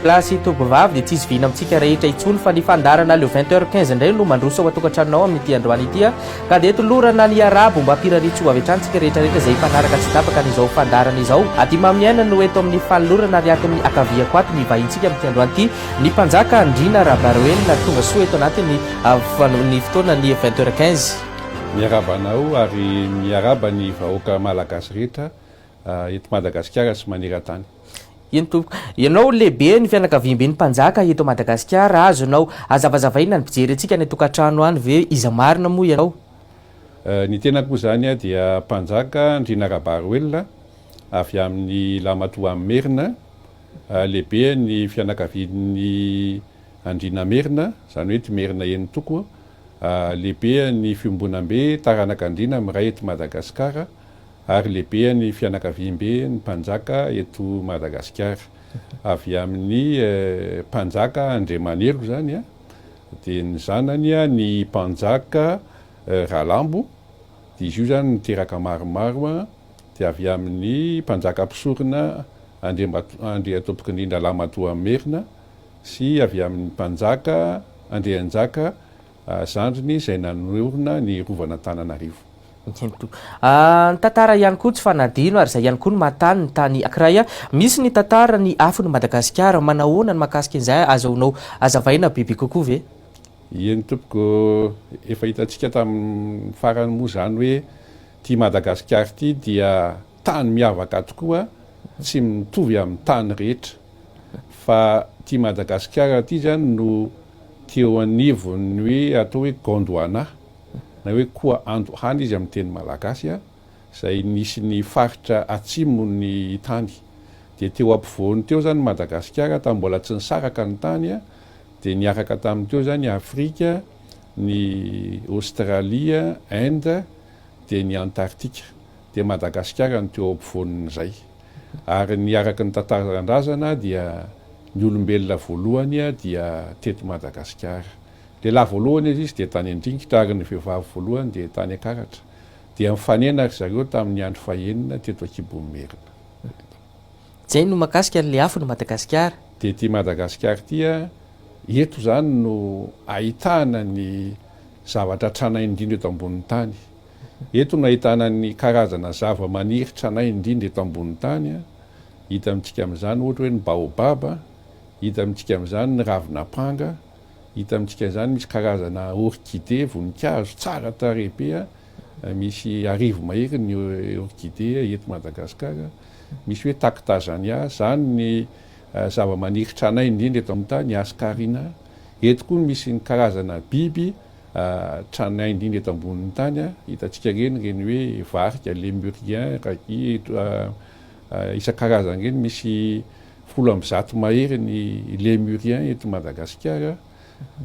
Lahy sy tovovavy dia tsy hisy vina amintsika rehetra intsony fa ny fandaharana le 20 heures 15 indray no mandroso ao an-tokantranonao amin'ity androany ity ka dia tolorana ny arabo mba hampirariantsoa avy hatrany tsika rehetra rehetra izay mpanaraka tsy tapaka an'izao fandaharana izao. Aty Maminiaina no eto amin'ny fanolorana ary ato amin'ny ankaviako ato ny vahintsika amin'ity androany ity ny mpanjaka Andriana Rabaroelina tonga soa eto anatin'ny ny fotoana ny 20 heures 15. Miarahaba anao ary miarahaba ny vahoaka Malagasy rehetra eto Madagasikara sy maneran-tany. Eny tompoko. Ianao lehibe ny fianakaviamben'ny mpanjaka eto Madagasikara, azonao azavazavaina ny mpijery antsika any an-tokantrano any ve iza marina moa ianao? Ny tenako moa izany dia mpanjaka Andriana Rabaroelina avy amin'ny Lamatoa Merina, lehibe ny fianakavian'ny Andriana Merina, izany hoe ity Merina enin-toko, Lehibe ny fiombonambe taranak'Andriana miray eto Madagasikara ary lehibe ny fianakaviambe ny mpanjaka eto Madagasikara. Avy amin'ny mpanjaka Andriamanelo izany dia ny zanany ny mpanjaka Ralambo dia izy io izany niteraka maromaro dia avy amin'ny mpanjaka mpisorona Andriantompokoindrindra Lamatoamerina sy avy amin'ny mpanjaka Andrianjaka zandriny izay nanorina ny Rovan'Antananarivo. Ny tantara ihany koa tsy fanadino ary izay ihany koa no maha-tany ny tany ankiray. Misy ny tantara ny afon'i Madagasikara, manahoana ny mahakasika an'izay, azahoanao azavaina bebe kokoa ve? Eny tompoko, efa hitantsika tamin'ny farany moa izany hoe ity Madagasikara ity dia tany miavaka tokoa, tsy mitovy amin'ny tany rehetra. Fa ity Madagasikara ity izany no teo anivon'ny hoe atao hoe Gondwana na hoe koa Andohana izy amin'ny teny malagasy izay nisy ny faritra atsimo ny tany. Dia teo ampovoany teo izany Madagasikara tamin'ny mbola tsy nisaraka ny tany dia niaraka taminy teo izany Afrika, ny Aostralia, Inde dia ny Antartika. Dia Madagasikara no teo ampovoanin'izay. Ary ny araka ny tantaran-drazana dia ny olombelona voalohany dia teto Madagasikara. Lehilahy voalohany izy dia tany Andringitra ary ny vehivavy voalohany dia tany Ankaratra. Dia nifanena ry zareo tamin'ny andro fahenina teto ankibon'i Merina. Izay no mahakasika an'ilay afon'i Madagasikara. Dia ity Madagasikara ity, eto izany no ahitana ny zavatra tranainy indrindra eto ambonin'ny tany. Eto no ahitana ny karazana zavamaniry tranainy indrindra eto ambonin'ny tany. Hita amintsika amin'izany ohatra hoe ny baobab, hita amintsika amin'izany ny ravin'ampanga, hita amintsika izany misy karazana orchidée, voninkazo tsara tarehy be, misy arivo mahery ny orchidée eto Madagasikara, misy hoe tactazania, izany ny zavamaniry tranainy indrindra eto amin'ny tany, ascarina. Eto koa misy ny karazana biby tranainy indrindra eto ambonin'ny tany, hitantsika ireny, ireny hoe varika, lémurien, ragui, isan-karazany ireny, misy 110 mahery ny lémurien eto Madagasikara,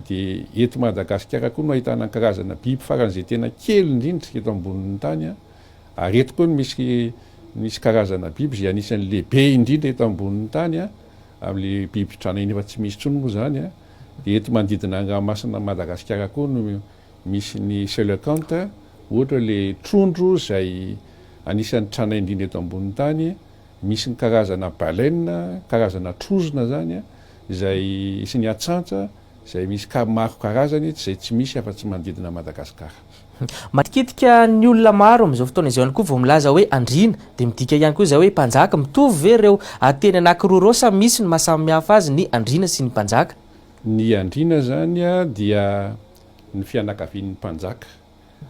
dia eto Madagasikara koa no ahitana ny karazana biby faran'izay tena kely indrindra eto ambonin'ny tany, ary eto koa no misy misy karazana biby izay anisan'ny lehibe indrindra eto ambonin'ny tany, amin'ilay biby tranainy efa tsy misy intsony moa izany. Dia eto manodidina ny ranomasina Madagasikara koa no misy ny coelacanthe, ohatra ilay trondro izay anisan'ny tranainy indrindra eto ambonin'ny tany, misy ny karazana baleine, karazana trozona izany izay sy ny atsantsa izay misy maro karazany izay tsy misy afa-tsy manodidina Madagasikara. Matikitika ny olona maro amin'izao fotoana izao ihany koa vao milaza hoe andriana dia midika ihany koa izay hoe mpanjaka. Mitovy ve ireo teny anankiroa ireo sa misy ny maha samihafa azy ny andriana sy ny mpanjaka? Ny andriana izany dia ny fianakavian'ny mpanjaka.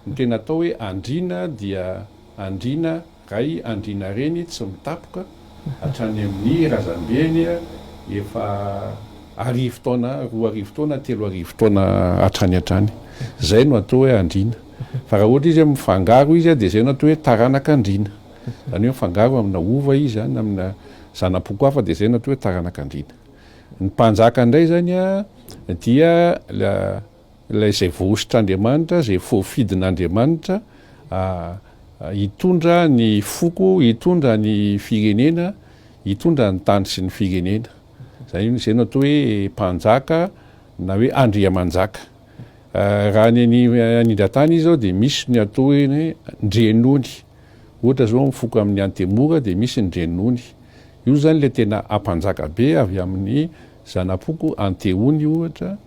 Ny tena atao hoe andriana dia andriana Ray andriana reny tsy mitapoka hatrany amin'ny razambeny efa arivo taona, 2000 taona, 3000 taona hatrany hatrany. Zay no atao hoe andriana. Fa raha ohatra izy hoe mifangaro izy dia zay no atao hoe taranaka andriana. Zany hoe mifangaro amina hova izy zany, amina zana-poko hafa dia zay no atao hoe taranaka andriana. Ny mpanjaka indray zany dia. ilay izay voahosotr'Andriamanitra, izay voafidin'Andriamanitra hitondra ny foko, hitondra ny firenena, hitondra ny tany sy ny firenena. Izay izay no atao hoe mpanjaka na hoe andriamanjaka. Raha ny any anindran-tany izy izao dia misy ny atao hoe ndrenony. Ohatra izao amin'ny foko amin'ny Antemoro dia misy ny ndrenony. Io izany ilay tena ampanjaka be avy amin'ny zana-poko Anteony ohatra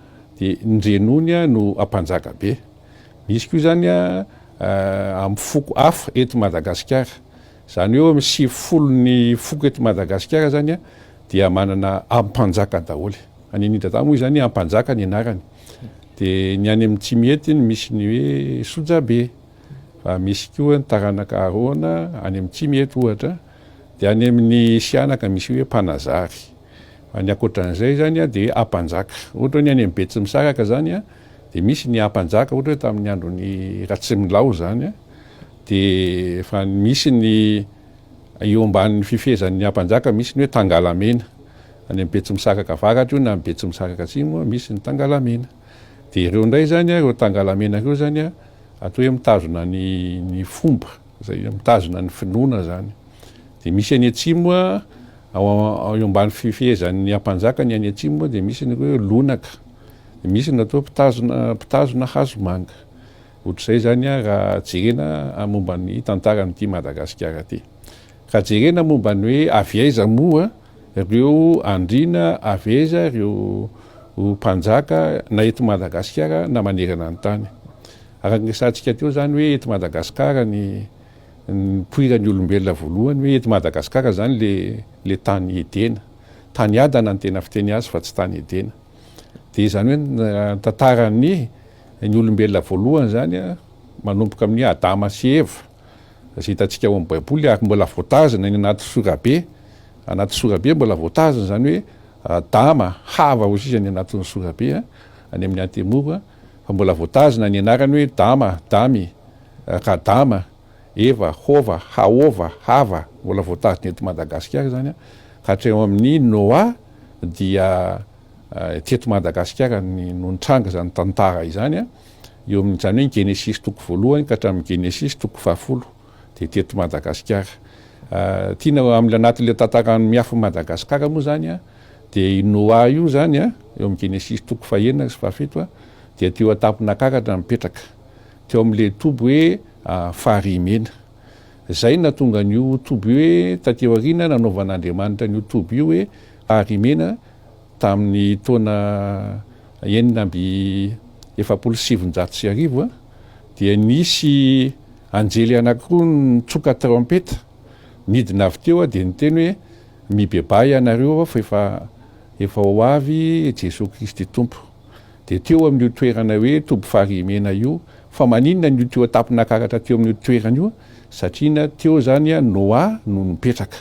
dia ny ndrenony no ampanjaka be. Misy koa izany amin'ny foko hafa eto Madagasikara. Izany hoe eo amin'ny 90 ny foko eto Madagasikara izany dia manana ampanjaka daholo. Any anindran-tany moa izany ampanjaka ny anarany. Dia ny any amin'ny Tsimihety no misy ny hoe sojabe. Fa misy koa ny taranaka Arona any amin'ny Tsimihety ohatra. Dia any amin'ny Sihanaka misy hoe mpanazary. Fa ny ankoatran'izay izany dia ampanjaka. Ohatra hoe ny any amin'ny Betsimisaraka izany dia misy ny ampanjaka ohatra hoe tamin'ny andron'ny Ratsimilaho izany dia efa misy ny eo ambanin'ny fifehezan'ny ampanjaka misy ny hoe tangalamena. Any amin'ny Betsimisaraka avaratra io na amin'ny Betsimisaraka atsimo misy ny tangalamena. Dia ireo indray izany, ireo tangalamena ireo izany atao hoe mitazona ny ny fomba, izay mitazona ny finoana izany. Dia misy any atsimo ao eo ambany fifehezan'ny ampanjaka ny any atsimo dia misy ny hoe lonaka. Dia misy ny atao hoe mpitazona mpitazona hazomanga. Ohatr'izay izany raha jerena momba ny tantaran'ity Madagasikara ity. Raha jerena momba ny hoe avy aiza moa ireo andriana, avy aiza ireo mpanjaka na eto Madagasikara na manerana ny tany. Araka ny resahantsika teo izany hoe eto Madagasikara ny nipoiran'ny olombelona voalohany hoe eto Madagasikara izany le le tany Edena. Tany Adana no tena fiteny azy fa tsy tany Edena. Dia izany hoe ny tantaran'ny ny olombelona voalohany izany manomboka amin'ny Adama sy Eva izay hitantsika ao amin'ny Baiboly ary mbola voatazona any anaty sorabe, anaty sorabe mbola voatazona izany hoe Adama, Hava hoy sisa ny anatin'ny sorabe any amin'ny Antemoro fa mbola voatazona ny anarany hoe Dama, Damy, Radama, Eva, Hova, Haova, Hava, mbola voatazona eto Madagasikara izany ka hatreo amin'ny Noa dia teto Madagasikara ny no nitranga izany tantara izany eo amin'ny izany hoe ny Genesisy toko voalohany ka hatramin'ny Genesisy toko fahafolo dia teto Madagasikara. Tiana amin'ny anatin'ilay tantaran'ny miafin'i Madagasikara moa izany dia i Noa io izany eo amin'ny Genesisy toko fahenina sy fahafito dia teo an-tampon'Ankaratra mipetraka. Teo amin'ilay toby hoe Farihimena. Izay no nahatonga an'io toby io hoe taty aoriana nanaovan'Andriamanitra an'io toby io hoe Farihimena tamin'ny taona 1946 dia nisy anjely anankiroa nitsoka trompeta nidina avy teo dia niteny hoe mibebaha ianareo fa efa efa ho avy Jesoa Kristy Tompo. Dia teo amin'io toerana hoe toby Farihimena io, fa maninona no teo an-tampon'Ankaratra teo amin'io toerana io? Satria teo izany Noa no nipetraka.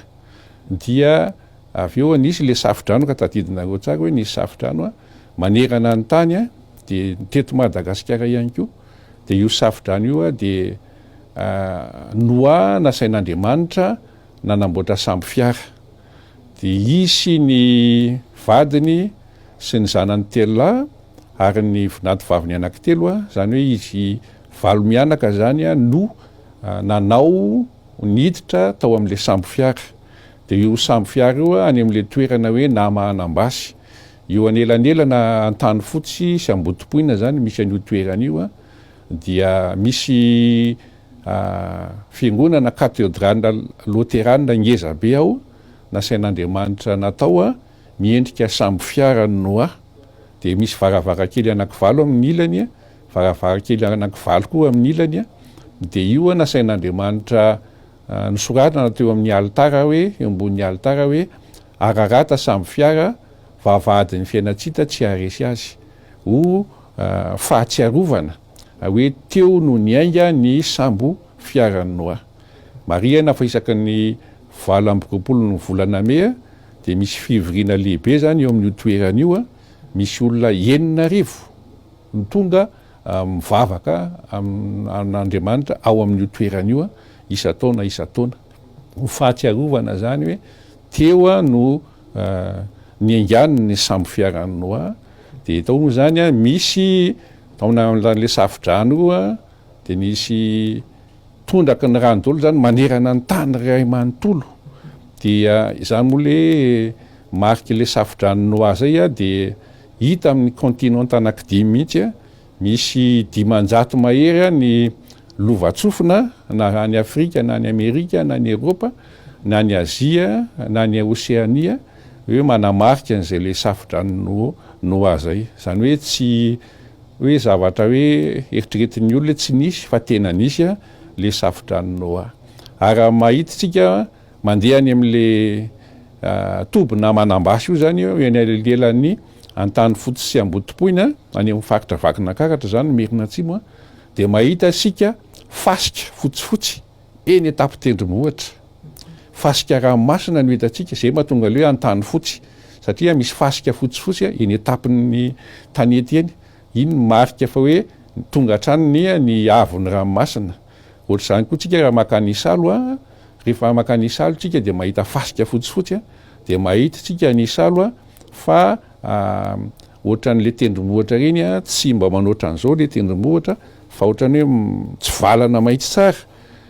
Dia avy eo nisy ilay safodrano ka tadidinareo tsara hoe nisy safodrano manerana ny tany dia teto Madagasikara ihany koa. Dia io safodrano io dia Noa nasain'Andriamanitra nanamboatra sambo fiara. Dia izy sy ny vadiny sy ny zanany telo lahy ary ny vinantovaviny anankitelo, izany hoe izy valo mianaka izany no nanao niditra tao amin'ilay sambo fiara. Dia io sambo fiara io any amin'ilay toerana hoe Namahanambasy. Eo anelanelana Antanifotsy sy Ambodipoina izany misy an'io toerana io dia misy fiangonana katedraly loterana ngeza be ao nasain'Andriamanitra natao miendrika sambo fiara ny Noa dia misy varavarankely anankivalo amin'ny ilany, varavarankely anankivalo koa amin'ny ilany, dia io nasain'Andriamanitra nosoratana teo amin'ny alitara hoe, eo ambonin'ny alitara hoe, Ararata sambo fiara, vavahadin'ny fiainan-tsita tsy haharesy azy. Ho fahatsiarovana hoe teo no niainga ny sambo fiaran'i Noa. Marihana fa isaky ny 28 ny volana mey dia misy fivoriana lehibe izany eo amin'io toerana io, misy olona 6000 no tonga mivavaka amin'Andriamanitra ao amin'io toerana io isan-taona isan-taona. Ho fahatsiarovana izany hoe teo no niaingàny ny sambo fiaran'i Noa. Dia tao moa izany misy. Tao amin'ilay safodrano io dia nisy tondraky ny rano daholo zany manerana ny tany iray manontolo. Dia izany moa le marik'ilay safodrano Noa zay dia hita amin'ny continent anankidimy mihitsy. Misy 500 mahery ny lovantsofina na any Afrika na any Amerika na any Eropa na any Azia na any Oseania hoe manamarika an'izay le safodrano Noa zay. Izany hoe tsy hoe zavatra hoe eritreretin'ny olona hoe tsy nisy fa tena nisy le safodrano Noa. Ary raha mahita isika mandeha any amin'le toby na Manambasy io zany eo eny anelanelan'ny Antanifotsy sy Ambodipoina any amin'ny faritra Vakinankaratra zany Merina Atsimo dia mahita isika fasika fotsifotsy eny an-tampon-tendrombohitra. Fasika ranomasina no hitantsika, izay mahatonga ilay hoe Antanifotsy satria misy fasika fotsifotsy eny an-tampon'ny tanety eny. Iny no marika fa hoe tonga hatrany ny ny haavon'ny ranomasina. Ohatr'izany koa tsika raha mankany Isalo, rehefa mankany Isalo tsika dia mahita fasika fotsifotsy, dia mahita tsika any Isalo fa ohatran'ilay tendrombohitra ireny tsy mba manoatra an'izao ilay tendrombohitra fa ohatran'ny hoe mitsivalana mahitsy tsara.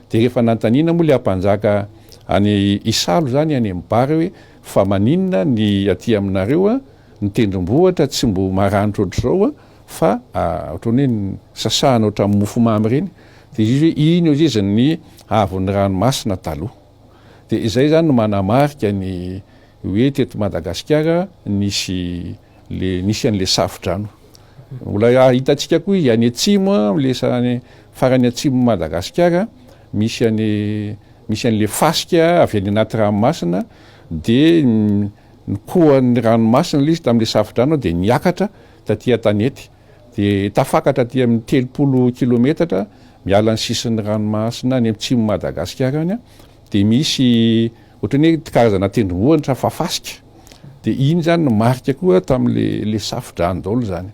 Dia rehefa nanontaniana moa ilay ampanjaka any Isalo izany any amin'ny bar hoe fa maninona ny aty aminareo ny tendrombohitra tsy mbo maranitra ohatr'izao fa ohatran'ny hoe sasahana ohatran'ny mofomamy ireny. Dia izy hoe iny ozy izy ny haavon'ny ranomasina taloha. Dia izay izany no manamarika ny hoe teto Madagasikara nisy le nisy an'le safodrano. Mbola hitantsika koa izy any atsimo, am'le any farany atsimon'i Madagasikara, misy any misy an'le fasika avy any anaty ranomasina dia nikohan'ny ranomasina ilay izy tamin'le safodrano dia niakatra taty an-tanety. Dia tafakatra aty amin'ny 30 kilometatra miala ny sisin'ny ranomasina any atsimon'i Madagasikara any dia misy ohatran'ny hoe karazana tendrombohitra fa fasika. Dia iny izany no marika koa tamin'le le safodrano daholo izany.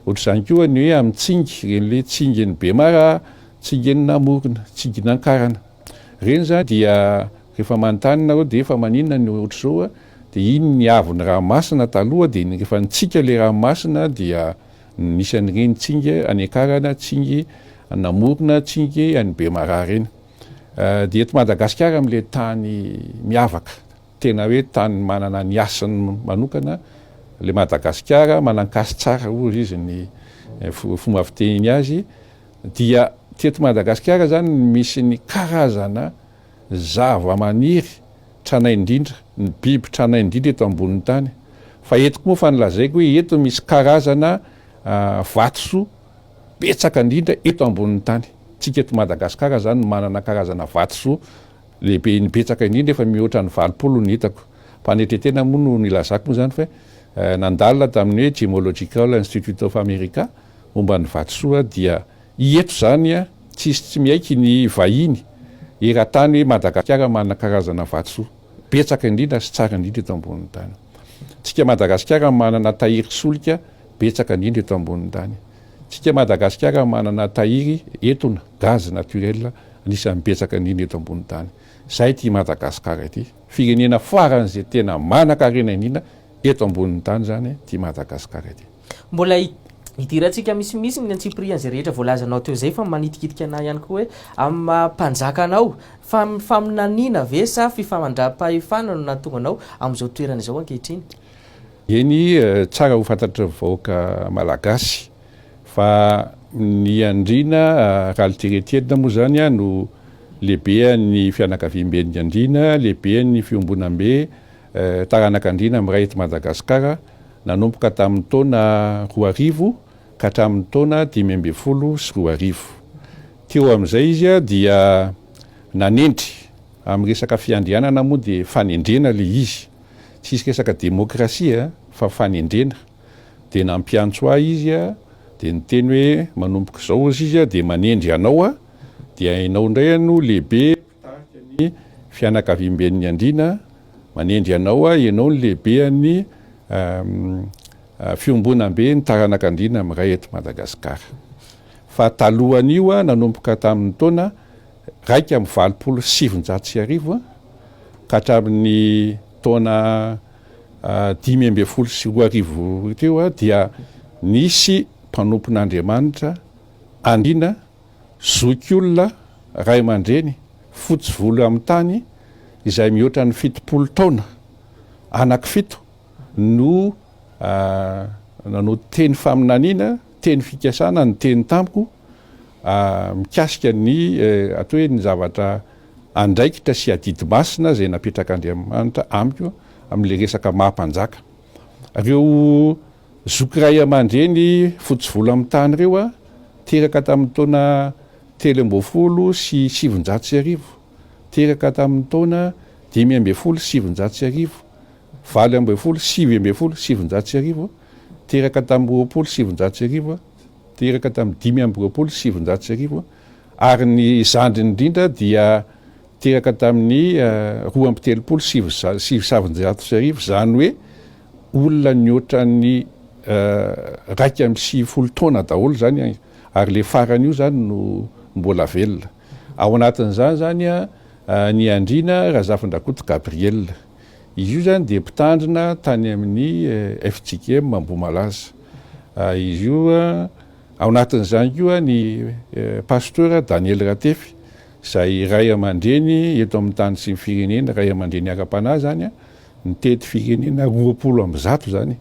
Ohatr'izany koa ny hoe amin'ny tsingy, ireny le tsingin'i Bemara, tsingin'i Namorona, tsingin'Ankarana. Ireny izany dia rehefa manontany nareo dia fa maninona no ohatr'izao a? Dia iny ny haavon'ny ranomasina taloha dia rehefa nitsika ilay ranomasina dia nisy an'ireny tsingy any Ankarana, tsingy Namorona, tsingy any Bemara ireny. Dia eto Madagasikara amin'ilay tany miavaka, tena hoe tany manana ny hasiny manokana, ilay Madagasikara manan-kasy tsara hoy izy ny fomba fiteny azy, dia teto Madagasikara izany no misy ny karazana zava-maniry tranainy indrindra, ny biby tranainy indrindra eto ambonin'ny tany. Fa eto koa moa fa nolazaiko hoe eto misy karazana vatosoa betsaka indrindra eto ambonin'ny tany. Tsika eto Madagascar zany no manana karazana vatosoa lehibe ny betsaka indrindra efa mihoatra ny 80 ny hitako. Mpanetretena moa no nilazako moa zany fa nandalina tamin'ny hoe Gemological Institute of America momba ny vatosoa dia eto zany tsisy tsy miaiky ny vahiny eran-tany hoe Madagasikara manana karazana vatosoa betsaka indrindra sy tsara indrindra eto ambonin'ny tany. Tsika Madagasikara manana tahiry solika betsaka indrindra eto ambonin'ny tany. Tsika Madagasikara manana tahiry etona, gaz naturel, anisan'ny betsaka indrindra eto ambonin'ny tany. Zay ity Madagasikara ity. Firenena faran'izay tena manankarena indrindra eto ambonin'ny tany zany ity Madagasikara ity. Mbola hidirantsika misimisy ny antsipirian'izay rehetra voalazanao teo izay fa manitikitika anah ihany koa hoe amin'ny maha mpanjaka anao, faminaniana ve sa fifamandram-pahefana no nahatonga anao amin'izao toerana izao ankehitriny? Eny, tsara ho fantatry ny vahoaka malagasy fa ny andriana Ralitera Etienne moa izany no lehibean'ny fianakaviamben'ny andriana, lehiben'ny fiombonambe taranak'andriana miray eto Madagasikara nanomboka tamin'ny taona 2000 ka hatramin'ny taona 2015. Teo amin'izay izy dia nanendry, amin'ny resaka fiandrianana moa dia fanendrena ilay izy, tsisy resaka demokrasia fa fanendrena, dia nampiantso ahy izy dia niteny hoe manomboka izao hozy izy dia manendry anao aho, dia ianao indray no lehibe mpitarika ny fianakaviamben'ny andriana, manendry anao aho, ianao no lehibean'ny fiombonambe ny taranak'andriana miray eto Madagasikara. Fa talohan'io, nanomboka tamin'ny taona 1981 ka hatramin'ny taona 2015 teo dia nisy. mpanompon'Andriamanitra, andriana, zokiolona, ray aman-dreny, fotsy volo amin'ny tany, izay mihoatra ny 70 taona, anankifito, no nanao teny faminaniana, teny fikasana, niteny tamiko mikasika ny atao hoe ny zavatra andraikitra sy adidy masina izay napetrak'Andriamanitra amiko amin'ilay resaka maha mpanjaka. Ireo zoky ray aman-dreny fotsy volo amin'ny tany ireo, teraka tamin'ny taona 1913, teraka tamin'ny taona 1915, 1918, teraka tamin'ny 1920, teraka tamin'ny 1925, ary ny zandriny indrindra dia teraka tamin'ny 1932, izany hoe olona nihoatra ny 91 taona daholo izany, ary ilay farany io izany no mbola velona. Ao anatin'izany izany ny Andriana Razafindrakoto Gabriel. Izy io izany dia mpitandrina tany amin'ny fjkm Ambohimalaza. Izy io, ao anatin'izany koa ny Pasteur Daniel Ratefy, izay ray aman-dreny eto amin'ny tany sy ny firenena, ray aman-dreny ara-panahy izany, nitety firenena 120 izany.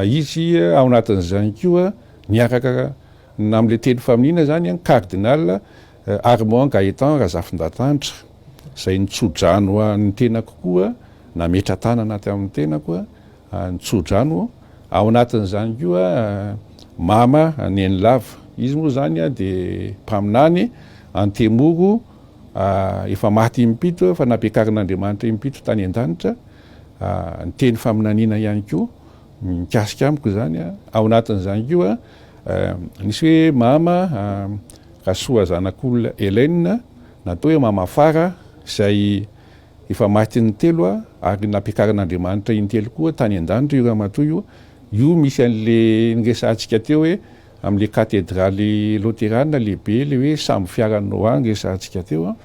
Izy ao anatin'izany koa niaraka amin'ilay teny faminiana izany, Cardinal Armand Gaëtan Razafindatandra, izay nitso-drano ny tenako koa, nametra-tanana tamin'ny tenako, nitso-drano. Ao anatin'izany koa Mama Nenilava. Izy moa izany dia mpaminany Antemoro efa maty impito, efa nampiakarin'Andriamanitra impito tany an-danitra. Niteny faminaniana ihany koa mikasika amiko izany. Ao anatin'izany koa nisy hoe Mama Rasoa Zanakolona Hélène, natao hoe Mama Fara, izay efa maty intelo ary nampiakarin'Andriamanitra intelo koa tany an-danitra io ramatoa io. Io misy an'le niresahantsika teo hoe amin'le katedraly loterana lehibe, le hoe sambo fiaran'i Noa niresahantsika teo.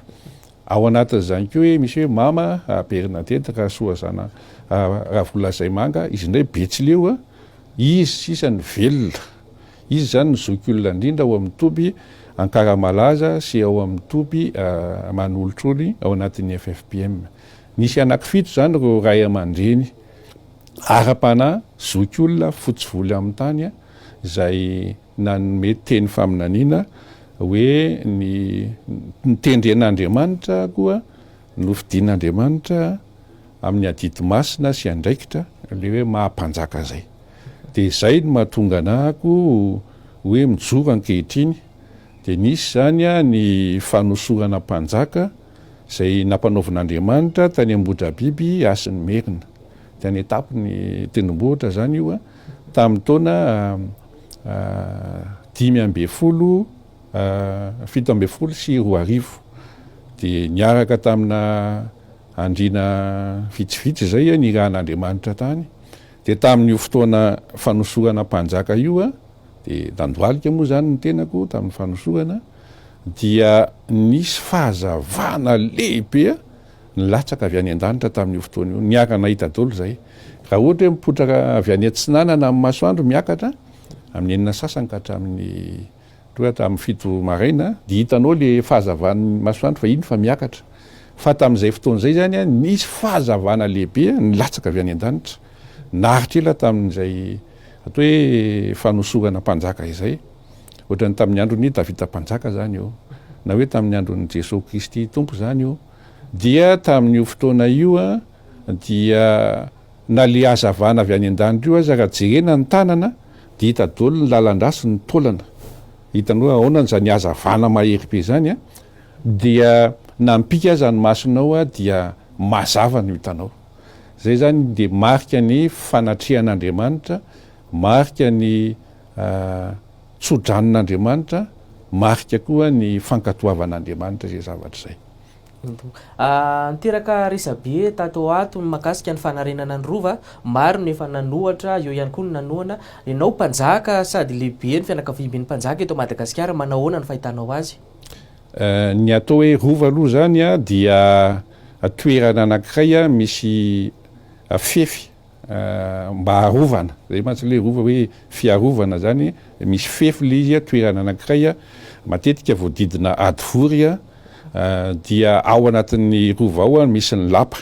Ao anatin'izany koa hoe misy hoe Mama Bernadette Rasoa Zana Ravolazay-Manga, izy indray Betsileo, izy sisa no velona. Izy izany no zokiolona indrindra ao amin'ny toby Ankaramalaza sy ao amin'ny toby Manolotrony ao anatin'ny ffpm. Nisy anankifito izany ireo ray aman-dreny ara-panahy zokiolona fotsy volo amin'ny tany izay nanome teny faminaniana hoe ny notendren'Andriamanitra koa nofidin'Andriamanitra amin'ny adidy masina sy andraikitra ilay hoe maha mpanjaka izay. Dia izay no mahatonga anahako hoe mijoro ankehitriny. Dia nisy izany ny fanosorana mpanjaka izay nampanaovin'Andriamanitra tany Ambohidrabiby Hasin'i Merina. Tany an-tampon'ny tendrombohitra izany io tamin'ny taona 15 2017. Dia niaraka tamina andriana vitsivitsy izay nirahan'Andriamanitra tany. Dia tamin'io fotoana fanosorana mpanjaka io, dia nandohalika moa izany ny tenako tamin'ny fanosorana, dia nisy fahazavana lehibe nilatsaka avy any an-danitra tamin'io fotoana io. Niara-nahita daholo izahay. Raha ohatra hoe mipotraka avy any atsinanana amin'ny masoandro miakatra, amin'ny enina sasany ka hatramin'ny Tonga tamin'ny 7 maraina dia hitanao le fahazavan'ny masoandro fa iny fa miakatra. Fa tamin'izay fotoana izay izany nisy fahazavana lehibe nilatsaka avy any an-danitra. Naharitra ela tamin'izay atao hoe fanosorana mpanjaka izay. Ohatran'ny tamin'ny andron'i Davida mpanjaka izany io. Na hoe tamin'ny andron'i Jesoa Kristy Tompo izany io. Dia tamin'io fotoana io dia Na le hazavana avy any an-danitra io aza raha jerena ny tanana dia hita daholo ny lalan-drà sy ny taolana. Hitanao hoe ahoana izany hazavana mahery be izany an? Dia na mipika aza ny masonao dia mazava no hitanao. Izay izany dia marika ny fanatrehan'Andriamanitra, marika ny tso-dranon'Andriamanitra, marika koa ny fankatoavan'Andriamanitra izay zavatra izay. Niteraka resabe tato ho ato ny mahakasika ny fanarenana ny Rova. Maro no efa nanohatra, eo ihany koa ny nanohana. Ianao mpanjaka sady lehiben'ny fianakaviamben'ny mpanjaka eto Madagasikara, manao ahoana ny fahitanao azy? Ny atao hoe Rova aloha izany dia toerana anankiray misy fefy. mba harovana, zay mantsy le rova hoe fiarovana zany, misy fefy le izy, toerana anankiray matetika voadidina hadivory dia ao anatin'ny rova ao misy ny lapa,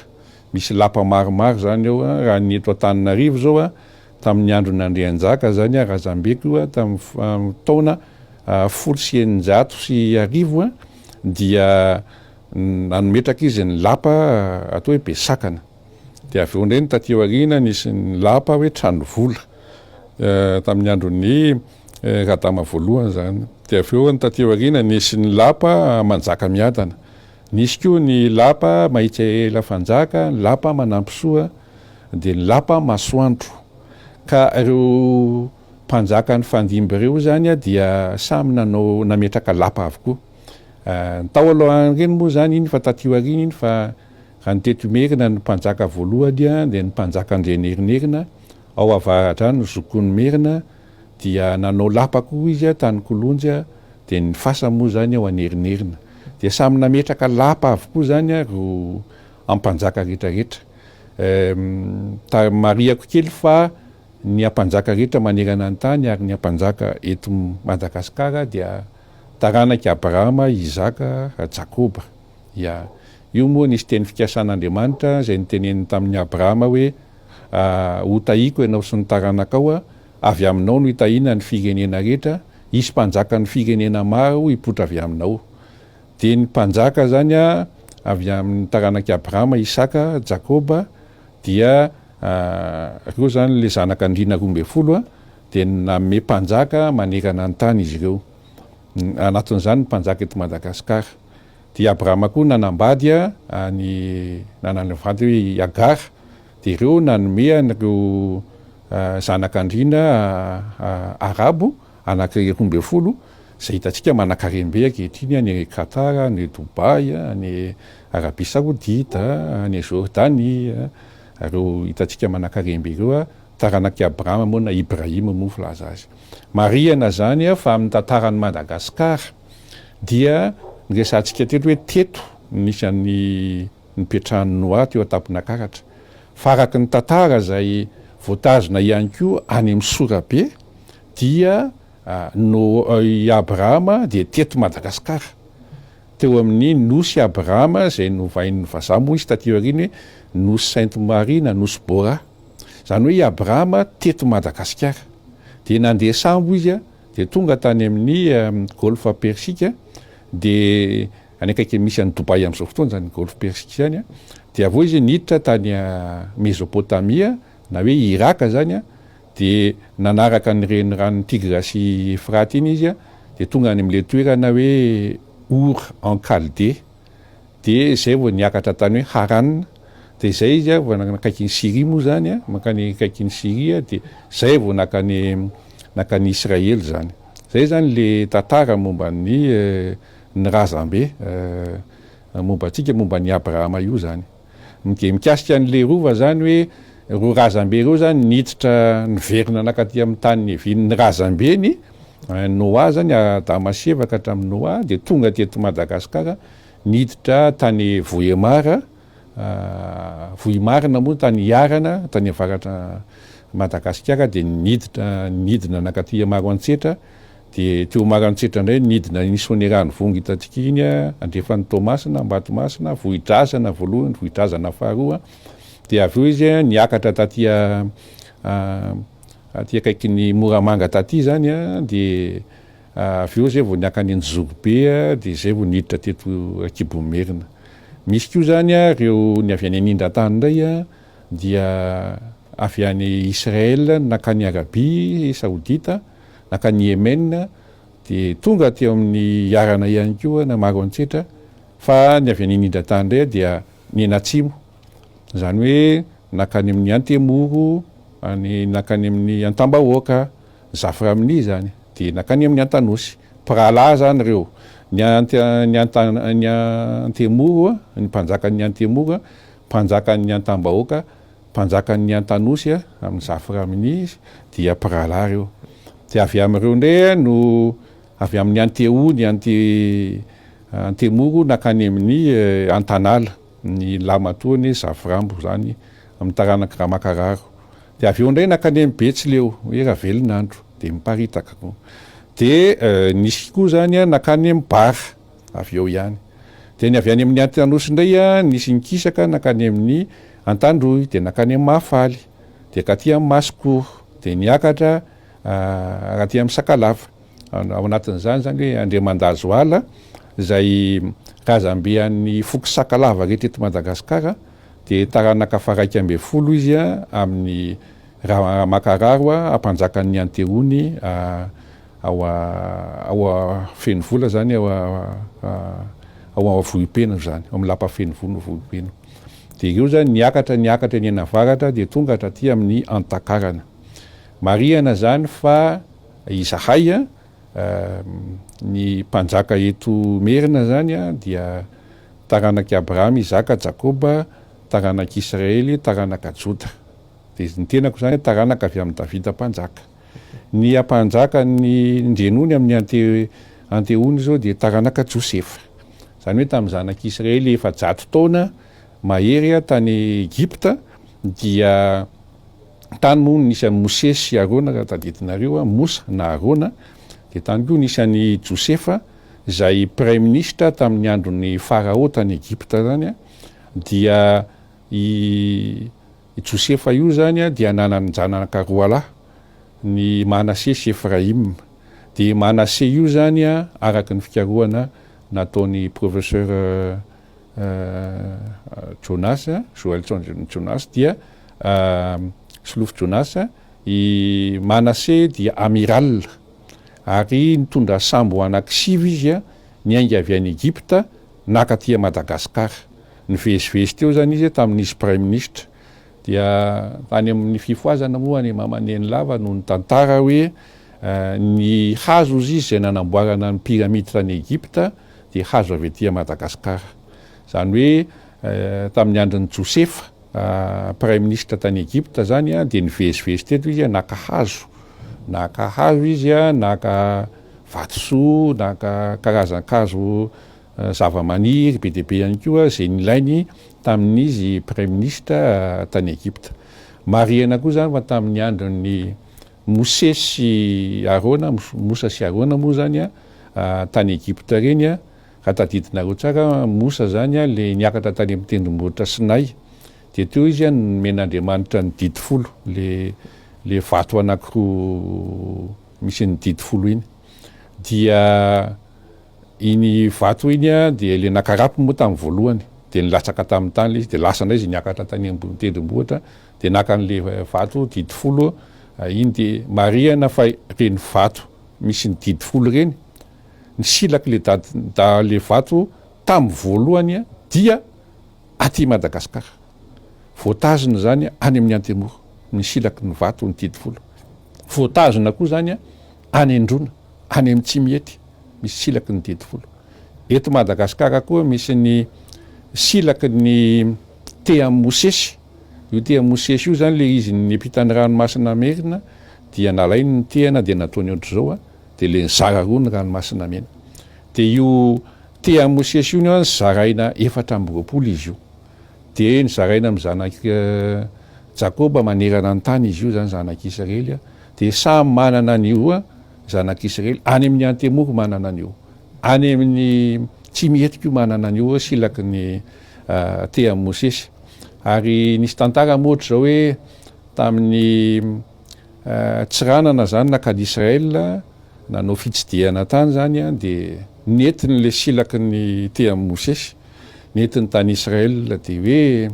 misy lapa maromaro zany ao, raha ny eto Antananarivo zao tamin'ny andron'ny Andrianjaka zany razambeko io tamin'ny taona 1610 dia nanometraka izy ny lapa atao hoe Besakana. Dia avy eo indray ny taty aoriana nisy ny lapa hoe Tranovola tamin'ny andron'ny Radama voalohany izany. Dia avy eo ny taty aoriana nisy ny lapa Manjakamiadana. Nisy koa ny lapa Mahitsiaela Fanjaka, ny lapa Manampisoa, dia ny lapa Masoandro. Ka ireo mpanjaka nifandimby ireo izany dia samy nanao nametraka lapa avokoa. Ny tao alohan'ireny moa izany iny fa taty aoriana iny fa Raha ny teto Imerina ny mpanjaka voalohany dia ny mpanjaka Andrianerinerina, ao Avaradrano Zokon'ny Merina dia nanao lapa koa izy tany Kolonjy dia ny fasany moa izany ao Anerinerina. Dia samy nametraka lapa avokoa izany ireo ampanjaka rehetra rehetra. Marihako kely fa ny ampanjaka rehetra manerana ny tany ary ny ampanjaka eto Madagasikara dia taranak'i Abrahama, Isaka, Jakoba. Ya. Io moa nisy teny fikasan'Andriamanitra izay noteneniny tamin'i Abrahama hoe, Hotahiko ianao sy ny taranakao, avy aminao no hitahiana ny firenena rehetra, hisy mpanjakan'ny firenena maro hipoitra avy aminao. Dia ny mpanjaka izany avy amin'ny taranak'i Abrahama, Isaka, Jakoba, dia ireo izany ilay zanak'andriana 12, dia nanome mpanjaka manerana ny tany izy ireo. Anatin'izany ny mpanjaka eto Madagasikara. Dia i Abrahama koa nanambady an'i, nanambady hoe i Agara, dia ireo nanome an'ireo zanak'andriana arabo anankiray 12, izay hitantsika manankarem-be ankehitriny any Qatar, any Dubaï, any Arabie Saoudite, any Jordanie, ireo hitantsika manankarem-be ireo, taranak'i Abrahama moa na Ibrahim moa filaza azy. Marihana izany fa amin'ny tantaran'i Madagasikara dia niresahantsika teto hoe teto no nisy an'ny nipetrahan'i Noa teo an-tampon'Akaratra. Fa araka ny tantara izay voatazona ihany koa any amin'ny sorabe dia No i Abrahama dia teto Madagasikara. Teo amin'ny nosy Abrahama izay novain'ny vazaha moa izy taty aoriana hoe nosy Sainte Marie na nosy Bora. Izany hoe i Abrahama teto Madagasikara. Dia nandeha sambo izy dia tonga tany amin'ny Golfe Persique dia any akaiky misy an'i Dubaï amin'izao fotoana izany Golfe Persique izany dia avy eo izy niditra tany Mesopotamia na hoe Iraka izany dia nanaraka ny reniranon'i Tigre sy Efrate iny izy dia tonga any amin'ilay toerana hoe Our en Chaldée Dia izay vao niakatra tany hoe Haran, dia izay izy vao nanakaiky ny Syrie moa izany, mankany akaikin'i Syrie, dia izay vao nankany nankany Israely izany. Izay izany le tantara momba ny ny razambe momba antsika, momba an'i Abrahama io izany. Dia mikasika an'ilay rova izany hoe ireo razambe ireo izany niditra niverina nankaty amin'ny tany niavian'ny razambeny, Noa izany, Adama sy Eva ka hatramin'i Noa, dia tonga teto Madagasikara, niditra tany Vohemar, Vohimarina moa tany Iharana, tany avaratra Madagasikara, dia niditra nidina nankaty Maroantsetra, dia teo Maroantsetra indray nidina iny Soanierano Vongo hitantsika iny, andrefan'i Toamasina, Ambatomasina, Vohidrazana voalohany, Vohidrazana faharoa, dia avy eo izy niakatra taty aty akaikin'i Moramanga taty izany dia avy eo zay vao niakany Anjozorobe dia zay vao niditra teto Ankibonmerina. Misy koa izany ireo ny avy any anindran-tany indray dia avy any Israël nankany Arabie Saoudite, nankany Yemen dia tonga teo amin'ny Iharana ihany koa na Maroantsetra fa ny avy any anindran-tany indray dia nianatsimo. Izany hoe nankany amin'ny Antemoro, any nankany amin'ny Antambahoaka, Zafiraminia izany, dia nankany amin'ny Antanosy. Mpirahalahy izany ireo. Ny Ante, ny Anta, ny Antemoro, ny mpanjakan'ny Antemoro, mpanjakan'ny Antambahoaka, mpanjakan'ny Antanosy amin'ny Zafiraminia dia mpirahalahy ireo. Dia avy amin'ireo indray no avy amin'ny Anteho, ny Ante, Antemoro nankany amin'ny Antanala. Ny lahimatoany Zafirambo izany amin'ny taranak'i Ramakararo. Dia avy eo indray nankany amin'ny Betsileo, hoe Ravelonandro, dia miparitaka koa. Dia nisy koa izany nankany amin'ny Bara, avy eo ihany. Dia ny avy any amin'ny Antanosy indray nisy nikisaka nankany amin'ny Antandroy, dia nankany amin'ny Mahafaly, dia katy amin'ny Masikoro, dia niakatra raha aty amin'ny Sakalava. Ao anatin'izany izany hoe Andriamandazoala izay razambe an'ny foko Sakalava rehetra eto Madagasikara dia taranaka faha-11 izy amin'ny Ramakararo mpanjakan'ny Anteony ao ao Fenovola izany ao ao Vohipeno izany, ao amin'ny lapa Fenovola Vohipeno. Dia ireo izany niakatra niakatra eny anavaratra dia tonga hatraty amin'ny Antakarana. Marihana izany fa Izahay, ny mpanjaka eto Merina izany dia taranak'i Abrahama, Isaka, Jakoba, taranak'i Israely, taranaka Joda. Dia ny tenako izany taranaka avy amin'i Davida mpanjaka. Ny ampanjaka ny ndrenony amin'ny ante anteony izao dia taranaka Josefa. Izany hoe tamin'ny zanak'i Israely 400 taona mahery tany Egypta dia Tany moa no nisy an'i Mosesy sy Arona raha tadidinareo, Mosa na Arona, dia tany koa nisy an'i Josefa izay praiminisitra tamin'ny andron'i Farao tany Egypta izany, dia i Josefa io izany dia nanan-janaka roalahy, ny Manase sy Efraima. Dia i Manase io izany araka ny fikarohana nataon'i Professeur Jonas, Joelson Jonas dia Solofo Jonas, i Manase dia amiral ary nitondra sambo anankisivy izy niainga avy any Egypta naka aty Madagasikara. Nivezivezy teo izany izy tamin'izy praiminisitra. Dia any amin'ny fifohazana moa any Mama Nenilava no nitantara hoe ny hazo ozy izy izay nanamboarana ny pyramide tany Egypta dia hazo avy aty Madagasikara. Izany hoe tamin'ny andron'i Josefa praiminisitra tany Egypta izany dia nivezivezy teto izy naka hazo, naka hazo izy, naka vatosoa, naka karazan-kazo zavamaniry be dia be ihany koa izay nilainy tamin'izy praiminisitra tany Egypta. Marihana koa izany fa tamin'ny andron'i Mosesy sy Arona, Mosa sy Arona moa izany tany Egypta ireny, raha tadidinareo tsara, Mosa izany ilay niakatra tany amin'ny tendrombohitra Sinay, dia teo izy no nomen'Andriamanitra ny didy folo, ilay vato anankiroa misy ny didy folo iny. Dia Iny vato iny dia ilay nakarapony moa tamin'ny voalohany dia nilatsaka tamin'ny tany ilay izy dia lasa indray izy niakatra tany ambony tendrombohitra dia naka an'ilay vato didy folo iny dia marihana fa ireny vato misy ny didy folo ireny ny silaky le dady da le vato tamin'ny voalohany dia aty Madagasikara voatazona izany any amin'ny Antemoro ny silaky ny vato ny didy folo voatazona koa izany any Androna any amin'ny Tsimihety misy silaky ny didy folo. Eto Madagasikara koa misy ny silaky ny tehan'i Mosesy. Io tehan'i Mosesy io izany ilay izy niampita ny ranomasina Merina dia nalainy ny tehana dia nataony ohatr'izao dia ilay nizara roa ny ranomasina Mena. Dia io tehan'i Mosesy io nozaraina 24 izy io. Dia nozaraina amin'ny zanak'i Jakoba manerana ny tany izy io izany zanak'i Israely dia samy manana an'io zanak'Israely, any amin'ny Antemoro manana an'io, any amin'ny Tsimihety koa manana an'io silaky ny tehan'i Mosesy. Ary nisy tantara moa ohatr'izao hoe tamin'ny Tsiranana izany nankany Israël, nanao fitsidihana tany izany dia nentiny ilay silaky ny tehan'i Mosesy, nentiny tany Israël dia hoe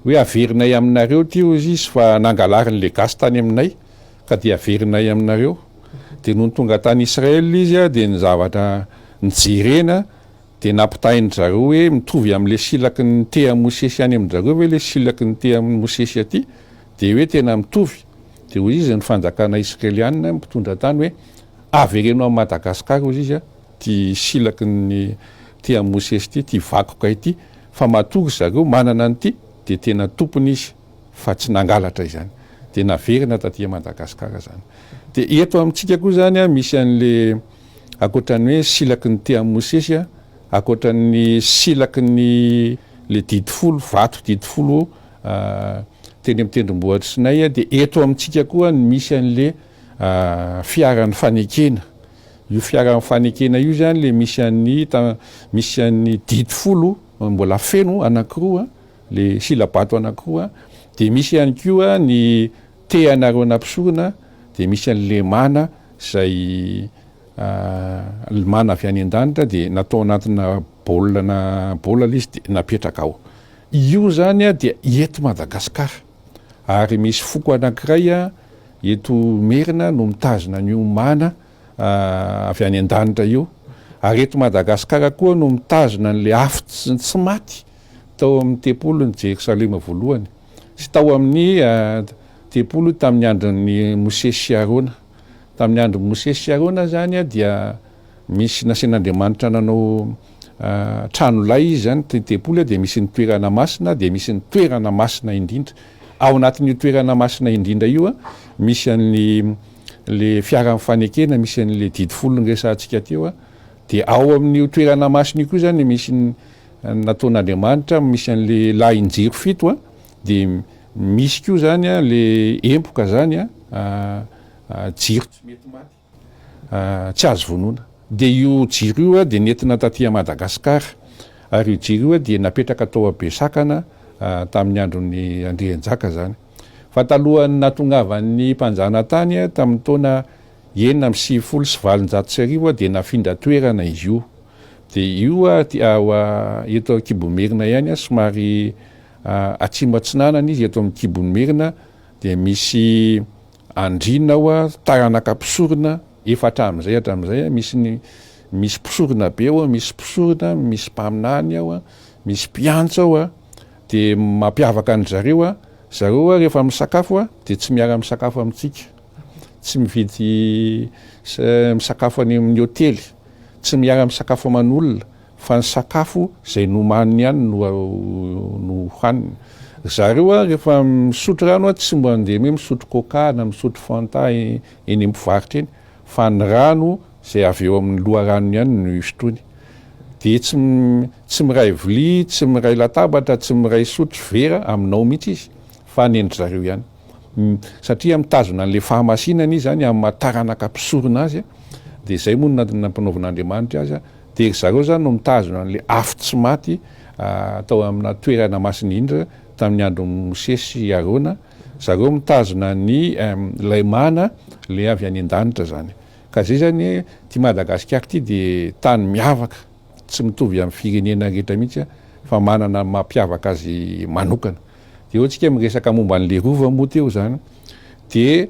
hoe averinay aminareo ity hozy izy fa nangalarin'ilay gasy tany aminay. ka dia averinay aminareo. Dia nony tonga tany Israel izy dia ny zavatra nijerena dia nampitahain-dry zareo hoe mitovy amin'ilay silaky ny tehan'i Mosesy any amin-dry zareo ve ilay silaky ny tehan'i Mosesy aty? Dia hoe tena mitovy. Dia hoy izy ny fanjakana israelianina mpitondra tany hoe avereno amin'i Madagasikara hoy izy ity silaky ny tehan'i Mosesy ity, ity vakoka ity fa matoa ry zareo manana an'ity dia tena tompony izy. fa tsy nangalatra izany dia naverina taty Madagascar zany dia eto amintsika koa zany a misy an'le ankoatran'ny hoe silaky ny tehan'i Mosesy a ankoatran'ny silaky ny le didy folo vato didy folo. teny amin'ny tendrombohitr'i Sinay, dia eto amintsika koa no misy an'le fiaran'ny fanekena. Io fiaran'ny fanekena io zany le misy an'ny misy an'ny didy folo mbola feno anankiroa, le sila-bato anankiroa, dia misy ihany koa ny tehanareo mpisorona, dia misy an'le mana izay mana avy any an-danitra dia natao anatina baolina na baolina ilay izy dia napetraka ao. Io zany dia eto Madagasikara ary misy foko anankiray eto Merina no mitazona an'io mana avy any an-danitra io ary eto Madagasikara koa no mitazona an'ilay afo tsy maty tao amin'ny tempolin'i Jerosalema voalohany sy tao amin'ny tempoly tamin'ny andron'i Mosesy sy Arona. Tamin'ny andron'i Mosesy sy Arona izany dia misy nasian'Andriamanitra nanao trano lay izy izany, ny tempoly dia misy ny toerana masina, dia misy ny toerana masina indrindra. Ao anatin'io toerana masina indrindra io misy an'ny le fiaran'ny fanekena, misy an'le didy folo niresahantsika teo, dia ao amin'io toerana masina io koa izany misy ny nataon'Andriamanitra, misy an'le lahin-jiro fito, dia misy koa izany le empoka izany jiro tsy mety maty, tsy azo vonoina. Dia io jiro io dia nentina taty Madagasikara, ary io jiro io dia napetraka tao Besakana tamin'ny andron'ny Andrianjaka izany. Fa talohan'ny nahatongavan'ny mpanjanatany tamin'ny taona 1896 dia nafindra toerana izy io. Dia io eto Ankibomerina ihany, somary atsimo atsinanana izy eto amin'ny kibon'i Merina dia misy andriana ao, taranaka mpisorona efa hatramin'izay hatramin'izay, misy ny misy mpisorona be ao, misy mpisorona, misy mpaminany ao, misy mpiantso ao, dia mampiavaka an-dry zareo, zareo rehefa misakafo dia tsy miara-misakafo amintsika, tsy mividy misakafo any amin'ny hotely, tsy miara-misakafo aman'olona, fa ny sakafo izay nomaniny ihany no no hohaniny. Ry zareo a rehefa misotro rano a tsy mba andeha hoe misotro coca na misotro fanta eny amin'ny mpivarotra eny fa ny rano izay avy eo amin'ny loharanony ihany no sotroiny. Dia tsy tsy miray vilia, tsy miray latabatra, tsy miray sotro vera aminao mihitsy izy fa ny an-dry zareo ihany. Satria mitazona an'ilay fahamasinana izy izany amin'ny maha taranaka mpisorona azy dia izay moa no nampanaovin'Andriamanitra azy Dia ry zareo izany no mitazona an'ilay afo tsy maty tao amina toerana masina indrindra tamin'ny andron'i Mosesy sy Arona. Zareo mitazona ny ilay mana ilay avy any an-danitra izany. Ka izay izany ity Madagasikara ity dia tany miavaka, tsy mitovy amin'ny firenena rehetra mihitsy fa manana ny mampiavaka azy manokana. Dia eo tsika miresaka momba an'ilay rova moa teo izany dia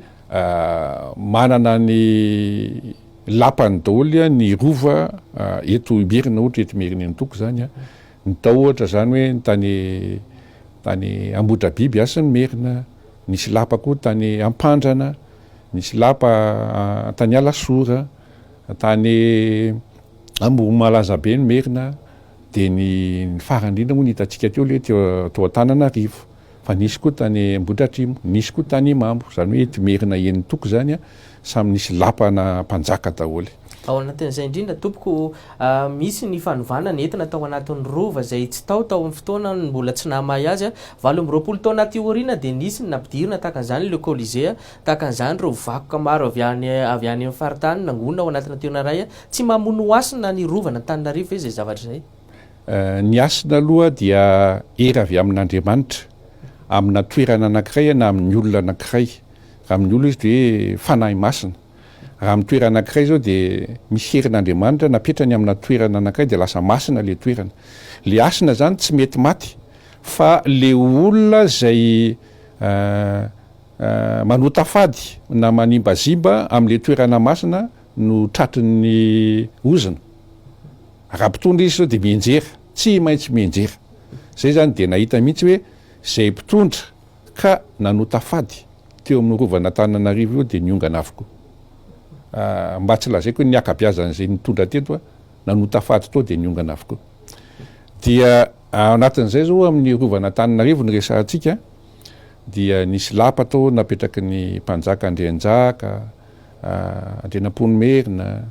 manana ny Lapany daholo ny rova eto Imerina, ohatra eto Imerinentoko zany, ny tao ohatra zany hoe ny tany tany Ambohidrabiby Hasin'ny Merina, nisy lapa koa tany Ampandrana, nisy lapa tany Alasora, tany Ambohimalazabe ny Merina, dia ny farany indrindra moa ny hitantsika teo le teo tao Antananarivo. Fa nisy koa tany Ambohidratrimo, nisy koa tany Imamo, izany hoe eto Imerina enin-toko izany samy nisy lapana mpanjaka daholo. Ao anatin'izay indrindra tompoko, misy ny fanovana nentina tao anatin'ny Rova izay tsy tao tao amin'ny fotoana mbola tsy nahamay azy. 28 taona aty aoriana dia nisy ny nampidirina tahaka an'izany le Colisée, tahaka an'izany ireo vakoka maro avy any avy any amin'ny faritany nangonina ao anatina toerana iray. Tsy mamono hasina ny Rovan'Antananarivo ve izay zavatra izay? Ny hasina aloha dia hery avy amin'Andriamanitra amina toerana anankiray na amin'ny olona anankiray. Raha amin'ny olona izy dia hoe fanahy masina. Raha amin'ny toerana anankiray izao dia misy herin'Andriamanitra napetrany amina toerana anankiray dia lasa masina ilay toerana. Ilay hasina izany tsy mety maty fa ilay olona izay manota fady na manimbazimba amin'ilay toerana masina no tratry ny ozona. Raha mpitondra izy zao dia mianjera, tsy maintsy mianjera. Zay zany dia nahita mihitsy hoe zay mpitondra ka nanota fady teo amin'ny rovan'Antananarivo io dia niongana avokoa. Mba tsy lazaiko hoe ny ankabiazan'izay nitondra teto nanota fady tao dia niongana avokoa. Dia ao anatin'izay zao amin'ny rovan'Antananarivo no resahantsika dia nisy lapa tao napetraky ny mpanjaka Andrianjaka, Andrianampoinimerina,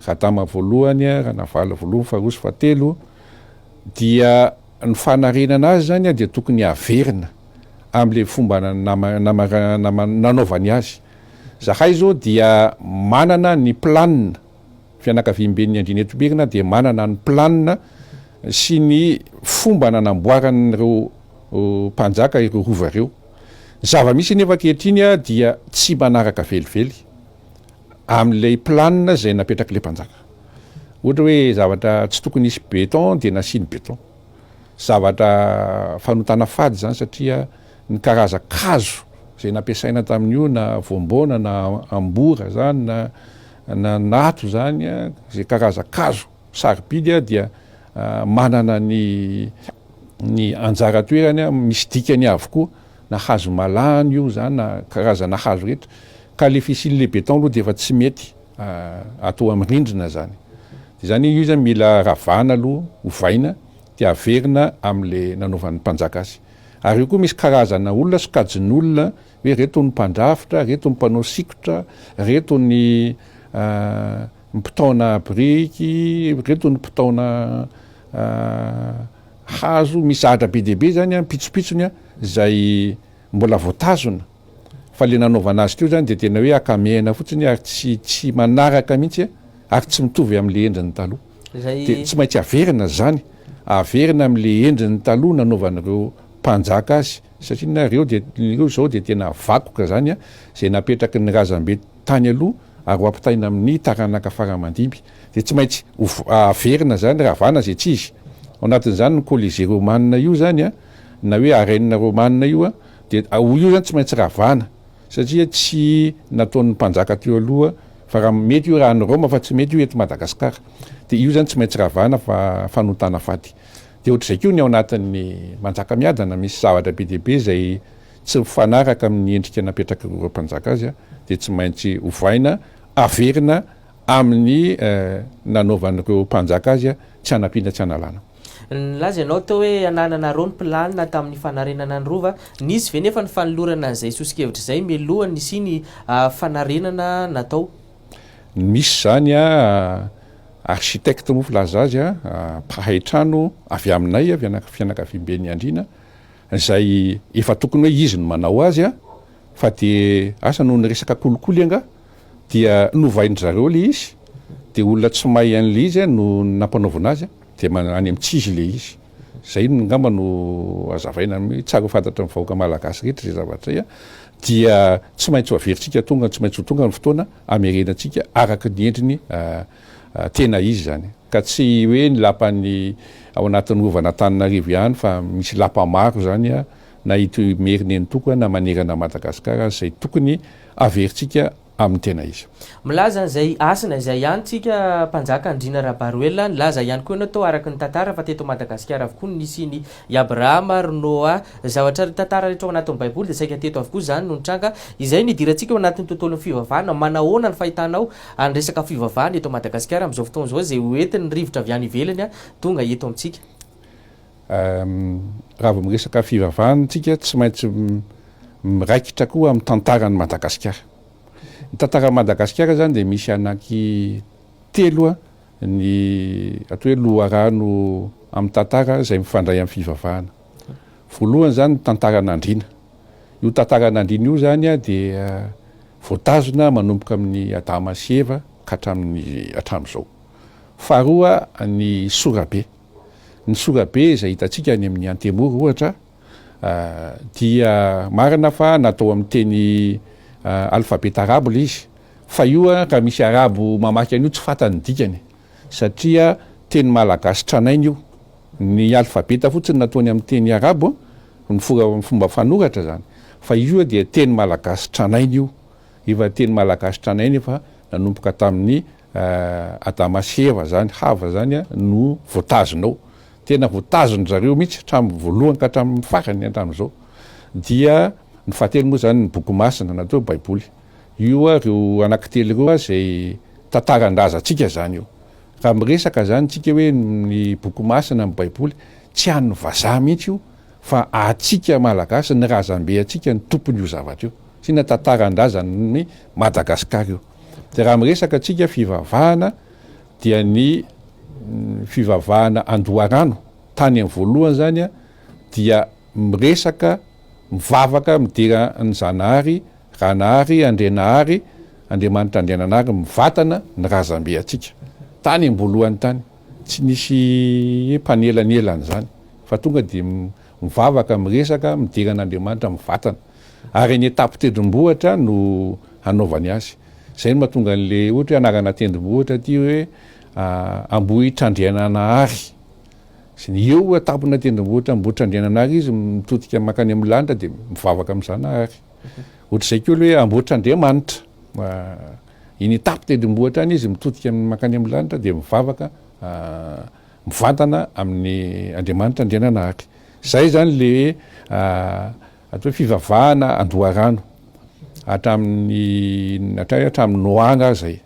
Radama voalohany, Ranavalona voalohany, faharoa sy fahatelo, dia ny fanarenana azy izany dia tokony haverina. amin'ilay fomba nanaovany azy. Zahay izao dia manana ny planina, fianakaviamben'ny Andriana eto Merina dia manana ny planina sy ny fomba nanamboaran'ireo mpanjaka ireo rova ireo. Ny zava-misy anefa ankehitriny dia tsy manaraka velively amin'ilay planina izay napetrak'ilay mpanjaka. Ohatra hoe zavatra tsy tokony hisy béton dia nasiany béton. Zavatra fanotana fady izany satria ny karazan-kazo izay nampiasaina tamin'io na voamboana na ambora izany na na nato izany, izay karazan-kazo sarobidy dia manana ny ny anjara toerany, misy dikany avokoa na hazo malahana io izany na karazana hazo rehetra ka le fisian'le béton aloha dia efa tsy mety atao amin'ny rindrina izany. Dia izany io izany mila ravana aloha, ovaina dia averina amin'le nanaovan'ny mpanjaka azy. Ary io koa misy karazana olona, sokajin'olona hoe reto ny mpandrafitra, reto ny mpanao sikotra, reto ny mpitaona biriky, reto ny mpitaona hazo, misy zavatra be dia be zany an, pitsopitsony an, izay mbola voatazona fa le nanaovana azy teo zany dia tena hoe akamehana fotsiny ary tsy tsy manaraka mihitsy ary tsy mitovy amin'le endriny taloha. Dia tsy maintsy averina zany, averina amin'le endriny taloha nanaovan'ireo mpanjaka azy satria na ireo dia ireo zao dia tena vakoka zany an, izay napetraky ny razambe tany aloha ary ho ampitaina amin'ny taranaka fara aman-dimby. Dia tsy maintsy averina zany, ravana izay tsy izy. Ao anatin'izany ny Colisée romana io zany an, na hoe arène romana io an, dia io zany tsy maintsy ravana satria tsy nataon'ny mpanjaka teo aloha fa raha mety io raha any Roma fa tsy mety io eto Madagasikara. Dia io zany tsy maintsy ravana fa fanotana fady. Dia ohatr'izay koa ny ao anatin'ny Manjakamiadana, misy zavatra be dia be izay tsy mifanaraka amin'ny endrika napetrak'ireo mpanjaka azy dia tsy maintsy ovaina, averina amin'ny nanaovan'ireo mpanjaka azy, tsy hanampiana tsy hanalana. Nilaza ianao teo hoe anananareo ny planina tamin'ny fanarenana ny Rova. Nisy ve nefa ny fanolorana an'izay soso-kevitra izay mialohan'ny nisian'ny fanarenana natao? Misy izany architecte moa filaza azy, mpahay trano avy aminay, avy fianakaviamben'ny Andriana, izay efa tokony hoe izy no manao azy fa dia asa noho ny resaka kolikoly angaha dia novain-dry zareo ilay izy, dia olona tsy mahay an'ilay izy no nampanaovina azy dia any amin'ny tsy izy ilay izy. Izay angamba no hazavaina amin'ny tsara ho fantatry ny vahoaka malagasy rehetra izay zavatra izay dia tsy maintsy ho averintsika tonga, tsy maintsy ho tonga ny fotoana hamerenantsika araka ny endriny tena izy izany. Ka tsy hoe ny lapan'ny ao anatin'ny rovan'Antananarivo ihany fa misy lapa maro izany na eto Imerinenitoko na manerana an'i Madagasikara izay tokony averintsika amin'ny tena izy. Milaza an'izay hasina izay ihany tsika Mpanjaka Andriana Rabaroelina, nilaza ihany koa ianao tao araka ny tantara fa teto Madagasikara avokoa no nisian'i Abrahama ry Noa, zavatra ry tantara rehetra ao anatin'ny baiboly dia saika teto avokoa izany no nitranga, izay no idirantsika ao anatin'ny tontolon'ny fivavahana, manahoana ny fahitanao any resaka fivavahana eto Madagasikara amin'izao fotoana izao izay ho entin'ny rivotra avy any ivelany tonga eto amintsika? Raha vao miresaka fivavahana isika tsy maintsy miraikitra koa amin'ny tantaran'i Madagasikara. Ny tantaran'i Madagasikara izany dia misy anaky telo ny atao hoe loharano amin'ny tantara izay mifandray amin'ny fivavahana. Voalohany izany ny tantaran'Andriana. Io tantaran'Andriana io izany dia voatazona manomboka amin'ny Adama sy Eva ka hatramin'ny hatramin'izao. Faharoa ny sorabe. Ny sorabe izay hitantsika any amin'ny Antemoro ohatra dia marina fa natao amin'ny teny alfabeta arabo ilay izy fa io raha misy arabo mamaky an'io tsy fantany ny dikany satria teny malagasy tranainy io. Ny alfabeta fotsiny nataony amin'ny teny arabo, ny fomba fanoratra izany, fa io dia teny malagasy tranainy io. Efa teny malagasy tranainy efa nanomboka tamin'ny Adama sy Eva zany, Hava zany no voatazona ao. Tena voatazon-dry zareo mihitsy hatramin'ny voalohany ka hatramin'ny farany hatramin'izao. Dia ny fahatelo moa zany ny boky masina na atao hoe baiboly. Io ireo anankitelo ireo izay tantaran-drazantsika zany io. Raha miresaka zany tsika hoe ny boky masina, ny baiboly, tsy an'ny vazaha mihitsy io fa antsika Malagasy, ny razambe antsika no tompon'io zavatra io. Satria tantaran-drazan'i Madagasikara io. Dia raha miresaka antsika fivavahana dia ny fivavahana andoharano tany amin'ny voalohany zany dia miresaka. mivavaka midera an'i Zanahary, Ranahary, Andrianahary, Andriamanitra Andriananahary mivatana ny razambe antsika. Tany am-boalohany tany, tsy nisy hoe mpanelanelana izany fa tonga dia mivavaka, miresaka, midera an'Andriamanitra mivatana. Ary eny an-tampon-tendrombohitra no hanaovany azy. Izay no mahatonga an'ilay ohatra hoe anarana tendrombohitra aty hoe Ambohitrandriananahary. Sy ny eo an-tampona tendrombohitra Ambohitrandriananahary izy mitodika mankany amin'ny lanitra dia mivavaka amin'ny Zanahary. Ohatr'izay koa ilay hoe Ambohitrandriamanitra. Eny an-tampon-tendrombohitra any izy mitodika mankany amin'ny lanitra dia mivavaka mivantana amin'ny Andriamanitra Andriananahary. Izay izany ilay hoe atao hoe fivavahana an-doharano. Hatramin'ny hatramin'ny Noa angaha izay.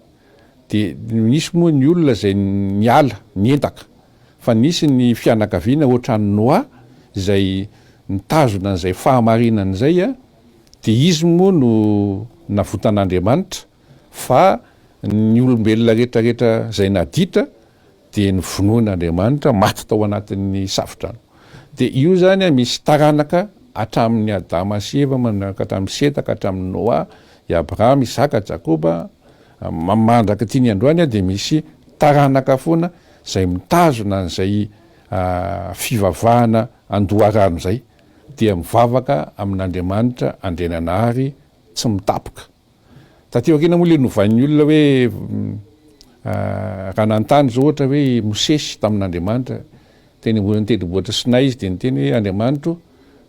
Dia nisy moa ny olona izay niala, niendaka. Fa nisy ny fianakaviana ohatran'i Noa izay nitazona an'izay fahamarinana izay, dia izy moa no navotan'Andriamanitra, fa ny olombelona rehetra rehetra izay naditra dia novonoin'Andriamanitra, maty tao anatin'ny safodrano. Dia io izany misy taranaka hatramin'i Adama sy Eva, manaraka hatramin'i Seta ka hatramin'i Noa, i Abrahama, Isaka, Jakoba, mandraka ity ny androany dia misy taranaka foana izay mitazona an'izay fivavahana an-doharano izay, dia mivavaka amin'Andriamanitra Andriananahary tsy mitapoka. Taty aoriana moa ilay novain'ny olona hoe raha nanontany izao ohatra hoe i Mosesy tamin'Andriamanitra teny ambonin'ny tendrombohitra Sinay izy dia niteny hoe Andriamanitro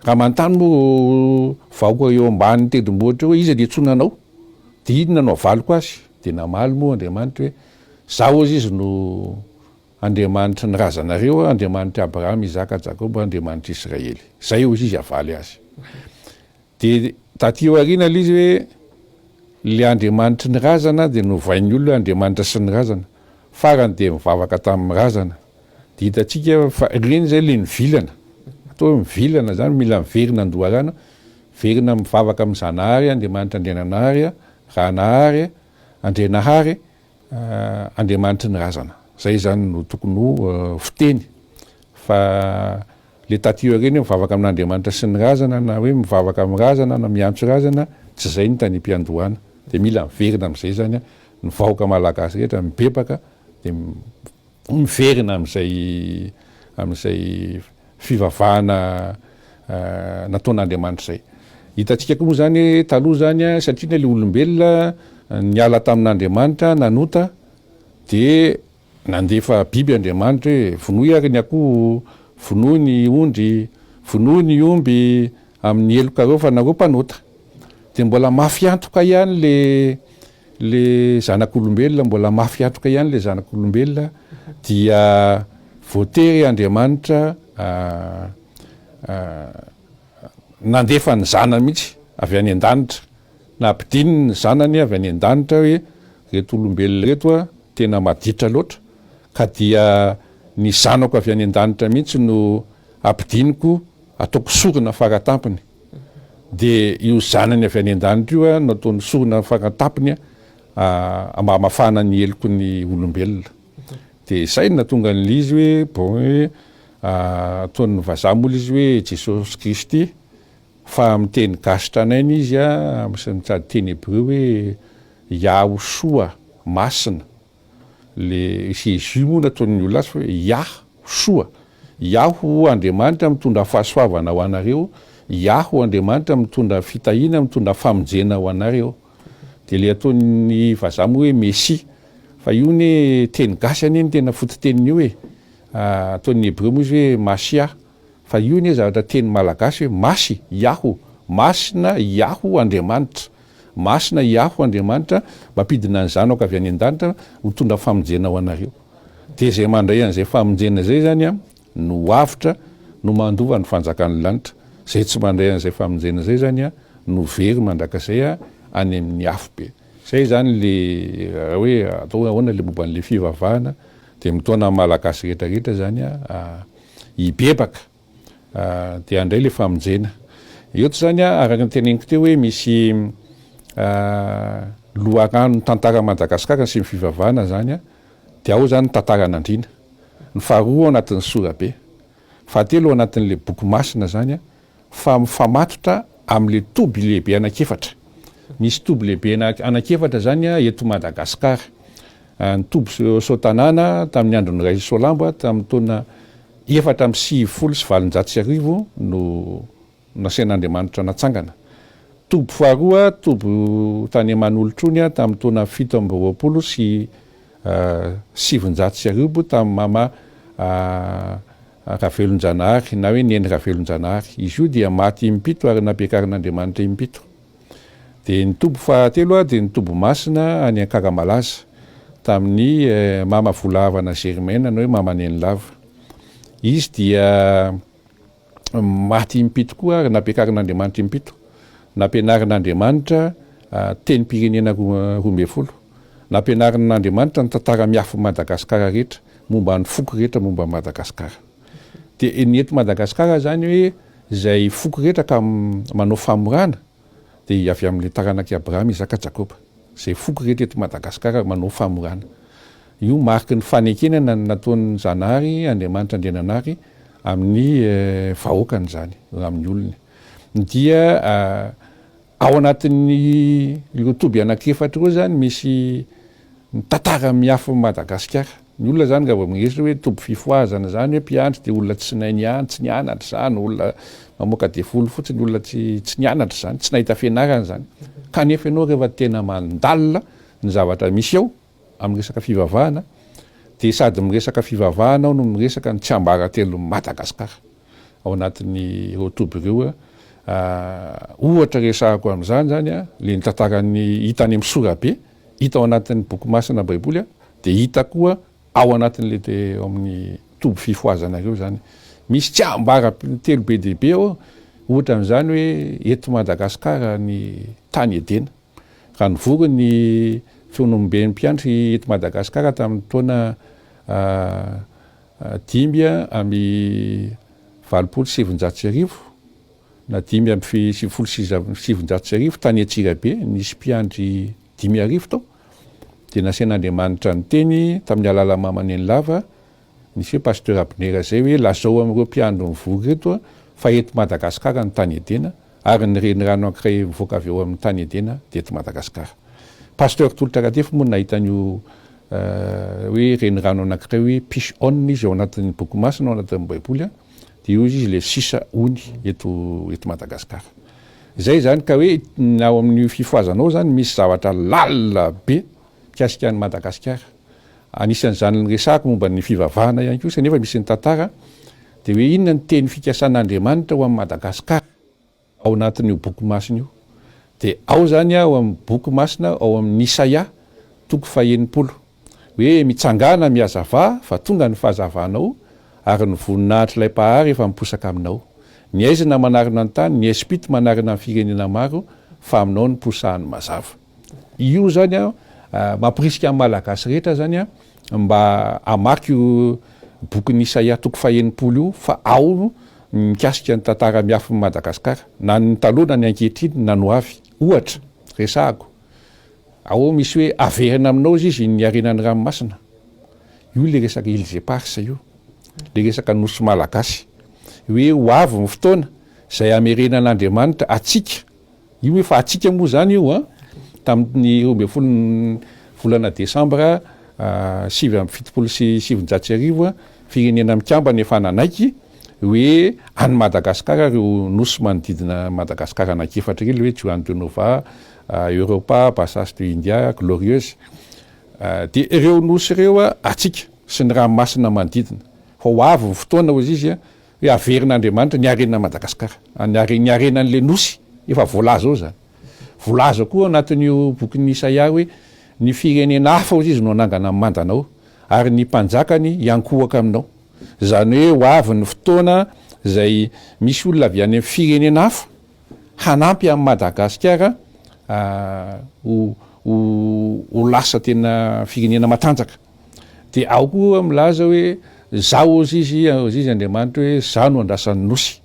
raha manontany moa vahoaka eo ambanin'ny tendrombohitra eo hoe iza dia antsoina anao dia inona no havaliko azy dia namaly moa Andriamanitra hoe zaho hozy izy no Andriamanitry ny razanareo Andriamanitr'i Abrahama Isaka Jakoba Andriamanitr'i Israely zay hozy izy havaly azy Dia taty aoriana ilay izy hoe ilay Andriamanitry ny razana dia novain'ny olona hoe Andriamanitra sy ny razana. Farany dia nivavaka tamin'ny razana. Dia hitantsika fa ireny izay ilay nivilana. Atao hoe mivilana izany, mila miverina an-doharano, miverina mivavaka amin'ny Zanahary, Andriamanitra Andriananahary, Ranahary, Andrianahary, Andriamanitry ny razana. Izay izany no tokony ho fiteny fa le taty aoriana hoe mivavaka amin'Andriamanitra sy ny razana na hoe mivavaka amin'ny razana na miantso razana, tsy izay ny tany am-piandohana. Dia mila miverina amin'izay izany ny vahoaka malagasy rehetra, mibebaka dia miverina amin'izay amin'izay fivavahana nataon'Andriamanitra izay. Hitantsika koa moa izany hoe taloha izany satria ilay olombelona niala tamin'Andriamanitra nanota dia Nandefa biby Andriamanitra hoe, Vonoy ary ny akoho, vonoy ny ondry, vonoy ny omby amin'ny helokareo fa nareo mpanota. Dia mbola mafy antoka ihany le le zanak'olombelona, mbola mafy antoka ihany le zanak'olombelona, dia voatery Andriamanitra nandefa ny zanany mihitsy avy any an-danitra. Nampidininy ny zanany avy any an-danitra hoe, Ireto olombelona ireto a, tena maditra loatra, ka dia ny zanako avy any an-danitra mihitsy no ampidiniko ataoko sorona faratampony. Dia io zanany avy any an-danitra io no ataony sorona faratampony mba hamafana ny heloky ny olombelona. Dia izay no nahatonga an'ilay izy hoe, bon hoe, ataon'ny vazaha moa ilay izy hoe Jesosy Kristy, Fa amin'ny teny gasy tranainy izy a, sady teny hebreo hoe Yahoshua, masina. Le Jésus moa nataon'ny olona azy fa hoe Yahshoa. Yaho Andriamanitra mitondra fahasoavana ho anareo, Yaho Andriamanitra mitondra fitahiana, mitondra famonjena ho anareo. Dia le ataon'ny vazaha moa hoe Messie. Fa io anie teny gasy anie no tena fototenin'io e. Ataon'ny hebreo moa izy hoe Mashiah. Fa io anie zavatra teny malagasy hoe masy Iaho, masina Iaho Andriamanitra, masina Iaho Andriamanitra mampidina ny zanako avy any an-danitra ho tondra famonjena ho anareo. Dia izay mandray an'izay famonjena izay izany an, no avotra, no mandova ny fanjakan'ny lanitra. Izay tsy mandray an'izay famonjena izay izany an, no very mandrakizay any amin'ny afobe. Izay izany le raha hoe atao hoe ahoana le momba an'le fivavahana dia mitaona ny malagasy rehetra rehetra izany an, hibebaka dia handray ilay famonjena. Eto izany araka ny teneniko teo hoe misy loharano tantara Madagasikara sy ny fivavahana izany dia ao izany ny tantaran'Andriana. Ny faharoa ao anatin'ny sorabe. Fahatelo ao anatin'ilay boky masina izany. fa mifamatotra amin'ilay toby lehibe anankiefatra. Misy toby lehibe anankiefatra izany eto Madagasikara. Ny toby Soatanàna tamin'ny andron'ny Ray Soalambo tamin'ny taona 1894 no nasain'Andriamanitra natsangana. Toby faharoa, toby tany Manolotrony tamin'ny taona 1927 tamin'i Mama Ravelonjanahary na hoe Neny Ravelonjanahary. Izy io dia maty impito ary nampiakarin'Andriamanitra impito. Dia ny toby fahatelo dia ny toby masina any Ankaramalaza tamin'i Mama Volahavana Germaine na hoe Mama Nenilava. Izy dia maty impito koa ary nampiakarin'Andriamanitra impito. Nampianarin'Andriamanitra tenim-pirenena 12. Nampianarin'Andriamanitra ny tantara miafin'i Madagasikara rehetra, momba ny foko rehetra momba an'i Madagasikara. Dia ny eto Madagasikara izany hoe izay foko rehetra ka manao famorana dia avy amin'ilay taranak'i Abrahama, Isaka, Jakoba. Izay foko rehetra eto Madagasikara manao famorana. Io mariky ny fanekenana ny nataon'ny Zanahary, Andriamanitra Andriananahary, amin'ny vahoakany izany, amin'ny olony. Dia ao anatin'ny ireo toby anankiefatra ireo izany misy ny tantara miafin'i Madagasikara. Ny olona izany raha vao miresaka hoe toby fifohazana izany hoe mpiandry dia olona tsy nahay niany, tsy nianatra izany, olona mamoaka devoly fotsiny, olona tsy tsy nianatra izany, tsy nahita fianarana izany. Kanefa ianao rehefa tena mandalina ny zavatra misy ao amin'ny resaka fivavahana dia sady miresaka fivavahana ao no miresaka ny tsiambaratelon'i Madagasikara ao anatin'ireo toby ireo. Ohatra resahako amin'izany izany ilay ny tantaran'ny hita any amin'ny sorabe, hita ao anatin'ny boky masina baiboly dia hita koa ao anatin'ilay te ao amin'ny toby fifohazana ireo izany. Misy tsiambaratelo be dia be ao, ohatra amin'izany hoe eto Madagasikara ny tany Edena. Raha nivory ny fionomben'ny mpiandry eto Madagasikara tamin'ny taona 1985 na 1995 tany Antsirabe, nisy mpiandry 5000 tao, dia nasain'Andriamanitra niteny tamin'ny alalan'i Mama Nenilava, nisy hoe Pasteur Abner izay hoe lazao amin'ireo mpiandry mivory ireto fa eto Madagasikara ny tany Edena ary ny renirano ankiray mivoaka avy ao amin'ny tany Edena dia eto Madagasikara. Pasteur Tolotra Ratefy moa nahita an'io hoe renirano anankiray hoe Pishon izy ao anatin'ny boky masina ao anatin'ny baiboly dia io izy ilay sisa ony eto eto Madagasikara. Izay izany ka hoe ao amin'io fifohazana ao izany misy zavatra lalina be mikasika an'i Madagasikara. Anisan'izany niresahako momba ny fivavahana ihany koa nefa misy ny tantara dia hoe inona ny teny fikasan'Andriamanitra ho an'i Madagasikara ao anatin'io boky masina io. Dia ao izany ao amin'ny boky masina ao amin'ny Isaia toko faha-60 hoe mitsangàna mihazavà fa tonga ny fahazavanao ary ny voninahitr'ilay Mpahary efa miposaka aminao. Ny aizina manarona ny tany, ny aizim-pito manarona ny firenena maro fa aminao no posahan'ny mazava. Io zany an, mampirisika ny Malagasy rehetra zany an, mba hamaky io bokin'i Isaia toko faha-60 io fa ao no mikasika ny tantara miafin'i Madagasikara, na ny taloha na ny ankehitriny na ny ho avy. Ohatra, resahako, ao misy hoe averina aminao izy izy ny harenan'ny ranomasina. Io le resaka îles éparses io, le resaka nosy malagasy. Hoe ho avy ny fotoana izay hamerenan'Andriamanitra antsika Io efa hatsiaka moa izany io an, tamin'ny 12 ny volana desambra 1979, Firenena Mikambana efa nanaiky hoe any Madagasikara ireo nosy manodidina an'i Madagasikara anankiefatra ireo, ilay hoe Juan de Nova, Europa, Bassas de India, Glorieuse. Dia ireo nosy ireo hatsiaka sy ny ranomasina manodidina. Fa ho avy ny fotoana hozy izy Hoe averin'Andriamanitra ny harenan'i Madagasikara. Ny hare, ny harenan'ilay nosy. Efa voalaza ao izany. Voalaza koa ao anatin'io bokin'i Isaia hoe ny firenena hafa hozy izy no hanangana ny mandanao, ary ny mpanjakany hiankohoka aminao. Izany hoe ho avy ny fotoana izay misy olona avy any amin'ny firenena hafa hanampy an'i Madagasikara ho, ho, ho lasa tena firenena matanjaka. Dia ao koa milaza hoe Zaho hozy izy, hozy izy Andriamanitra hoe Zaho no andrasan'ny nosy,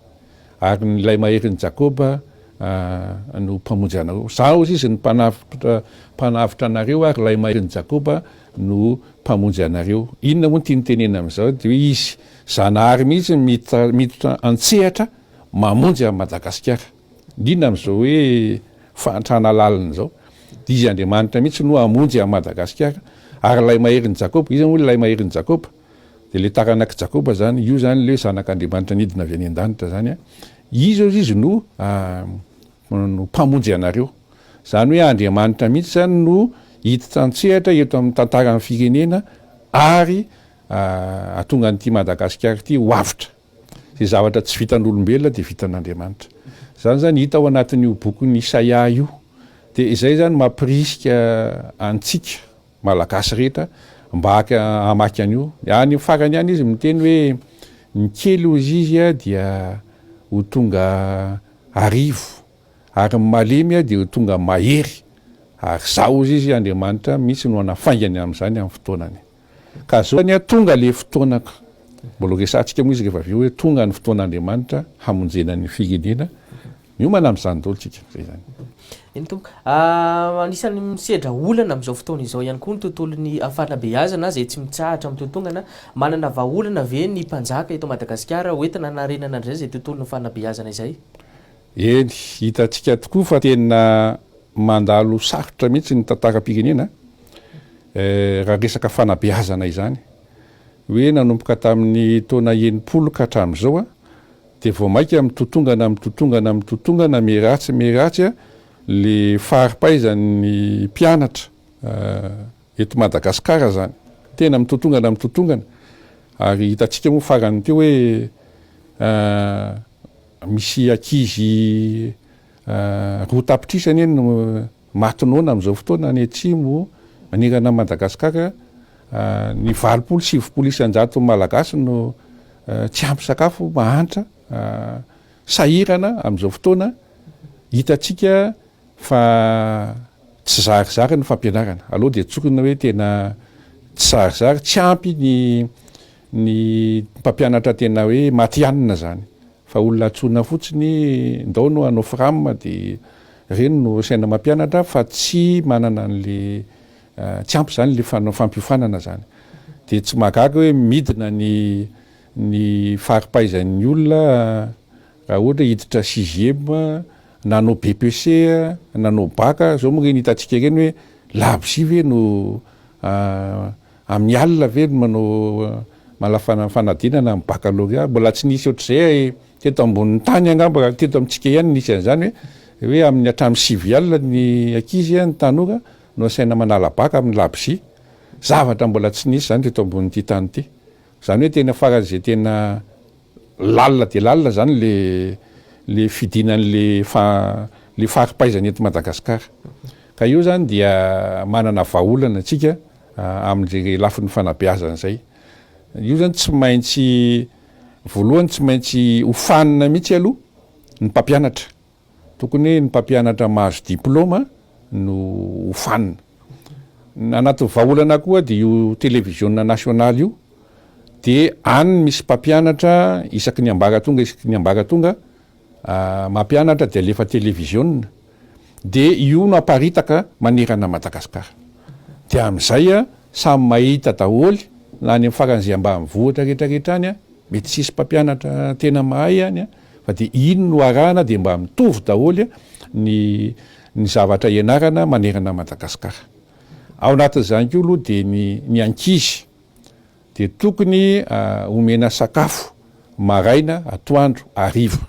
ary ny Ilay Maherin'i Jakoba no Mpamonjy anareo. Zaho hozy izy no Mpanavotra, Mpanavotra anareo, ary Ilay Maherin'i Jakoba no Mpamonjy anareo. Inona moa no tiany tenenina amin'izao? Dia hoe Izy Zanahary mihitsy no miditra, miditra an-tsehatra. mamonjy an'i Madagasikara. Indrindra amin'izao hoe fahantrana lalina izao. Dia Izy Andriamanitra mihitsy no hamonjy an'i Madagasikara. Ary ilay maherin'i Jakoba, iza moa ilay maherin'i Jakoba? Dia ilay taranak'i Jakoba izany, io izany ilay hoe zanak'Andriamanitra nidina avy any an-danitra izany an. Izy hozy izy no no mpamonjy anareo. Izany hoe Andriamanitra mihitsy izany no hiditra an-tsehatra eto amin'ny tantaran'ny firenena ary hahatonga an'ity Madagasikara ity ho avotra. Izay zavatra tsy vitan'olombelona dia vitan'Andriamanitra. Izany izany hita ao anatin'io bokin'i Isaia io. Dia izay izany mampirisika antsika Malagasy rehetra mba haka hamaky an'io. Any amin'ny farany any izy miteny hoe ny kely hozy izy dia ho tonga arivo ary ny malemy dia ho tonga mahery ary izaho hozy izy Andriamanitra mihitsy no hanafaingany amin'izany amin'ny fotoanany. Ka zao anie tonga le fotoana ka. Mbola ho resahantsika moa izy rehefa avy eo hoe tonga ny fotoan'Andriamanitra hamonjena ny firenena. Miomana amin'izany daholo tsika. Zay zany. Eny tompoko. Anisan'ny misedra olana amin'izao fotoana izao ihany koa ny tontolon'ny fanabeazana izay tsy mitsahatra mitotongana. Manana vahaolana ve ny mpanjaka eto Madagasikara hoentina hanarenana indray izay tontolon'ny fanabeazana izay? Eny, hitantsika tokoa fa tena mandalo sarotra mihitsy ny tantaram-pirenena raha resaka fanabeazana izany. Hoe nanomboka tamin'ny taona 60 ka hatramin'izao dia vao mainka mitotongana mitotongana mitotongana miharatsy miharatsy le fari-pahaizan'ny mpianatra eto Madagasikara izany. Tena mitotongana mitotongana ary hitantsika moa farany teo hoe misy ankizy 2 tapitrisa anie no maty noana amin'izao fotoana any atsimo manerana an'i Madagasikara. Ny 80 90 isan-jaton'ny Malagasy no tsy ampy sakafo, mahantra, sahirana amin'izao fotoana. Hitantsika fa tsy zarizary ny fampianarana. Aleo dia tsorina hoe tena tsy zarizary, tsy ampy ny ny mpampianatra tena hoe matihanina zany fa olona antsoina fotsiny ndao no hanao fram de reny no asaina mampianatra fa tsy manana an'le tsy ampy zany le fampiofanana zany de tsy mahagaga hoe midina ny ny fari-pahaizan'ny olona raha ohatra hoe hiditra sixième nanao BEPC nanao bac zao moa reny hitantsika ireny hoe labozia ve no Amin'ny alina ve no manao manala fanadinana amin'ny baccalauréat? Mbola tsy nisy ohatr'izay teto ambonin'ny tany angamba, raha teto amintsika ihany no nisy an'izany hoe hoe amin'ny hatramin'ny 9 alina ny ankizy, ny tanora no asaina manala bac amin'ny labozia. Zavatra mbola tsy nisy izany teto ambonin'ity tany ity. Izany hoe tena faran'izay tena Lalina dia lalina zany le le fidinan'le fa le fari-pahaizana eto Madagasikara. Ka io zany dia manana vahaolana antsika amin'izay lafiny fanabeazana izay. Io zany tsy maintsy voalohany tsy maintsy hofanina mihitsy aloha ny mpampianatra. Tokony hoe ny mpampianatra mahazo diplaoma no hofanina. Anatin'ny vahaolana koa dia io televiziona nasionaly io dia any misy mpampianatra isaky ny ambaratonga isaky ny ambaratonga mampianatra dia alefa televiziona dia io no aparitaka manerana an'i Madagasikara. Dia amin'izay samy mahita daholo na any amin'ny faran'izay ambanivohitra rehetra rehetra any, mety tsisy mpampianatra tena mahay any Fa dia iny no arahana dia mba mitovy daholo ny ny zavatra ianarana manerana an'i Madagasikara. Ao anatin'izany koa aloha dia ny ny ankizy dia tokony omena sakafo maraina, atoandro, hariva.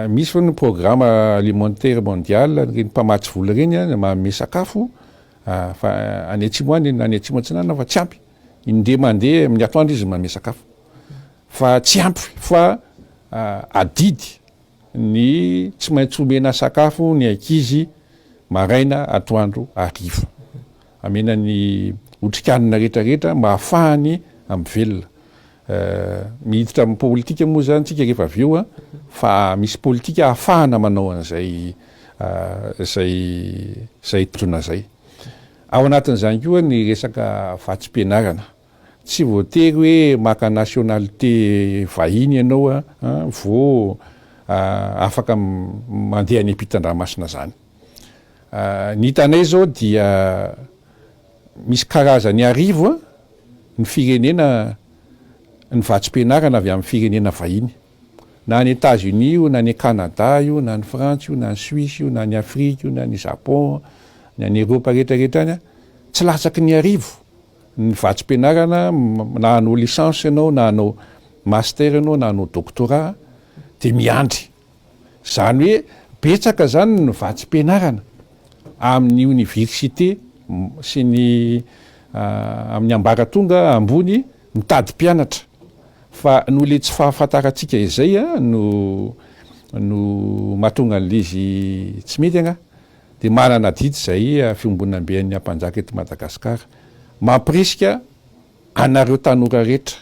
Misy hono ny programme alimentaire mondial, ireny mpamatsy vola ireny manome sakafo fa any atsimo any na any atsimo atsinanana fa tsy ampy. Indray mandeha amin'ny atoandro izy manome sakafo. Fa tsy ampy fa adidy ny tsy maintsy omena sakafo ny ankizy maraina, atoandro, hariva. Amena ny otrikanina rehetra rehetra mba hahafahany mivelona. Miditra amin'ny politika moa izany tsika rehefa avy eo fa misy politika hahafahana manao an'izay izay izay tanjona izay. Ao anatin'izany koa ny resaka vatsim-pianarana. Tsy voatery hoe maka nationalité vahiny ianao vao afaka mandeha any ampitan-dranomasina zany. Ny hitanay zao dia misy karazany arivo ny firenena ny vatsim-pianarana avy amin'ny firenena vahiny. Na any Etats Unis io, na any Canada io, na any Frantsa io, na any Suisse io, na any Afrika io, na any Japon, ny any Eropa rehetra rehetra any, tsy latsaky ny arivo ny vatsim-pianarana na hanao licence ianao, na hanao master ianao, na hanao doctorat dia miandry. Izany hoe betsaka izany ny vatsim-pianarana amin'ny oniversite sy ny amin'ny ambaratonga ambony mitady mpianatra fa noho ilay tsy fahafantarantsika izay no no mahatonga an'ilay izy tsy mety angaha dia manana adidy izay fiombonamben'ny Ampanjaka eto Madagasikara mampirisika anareo tanora rehetra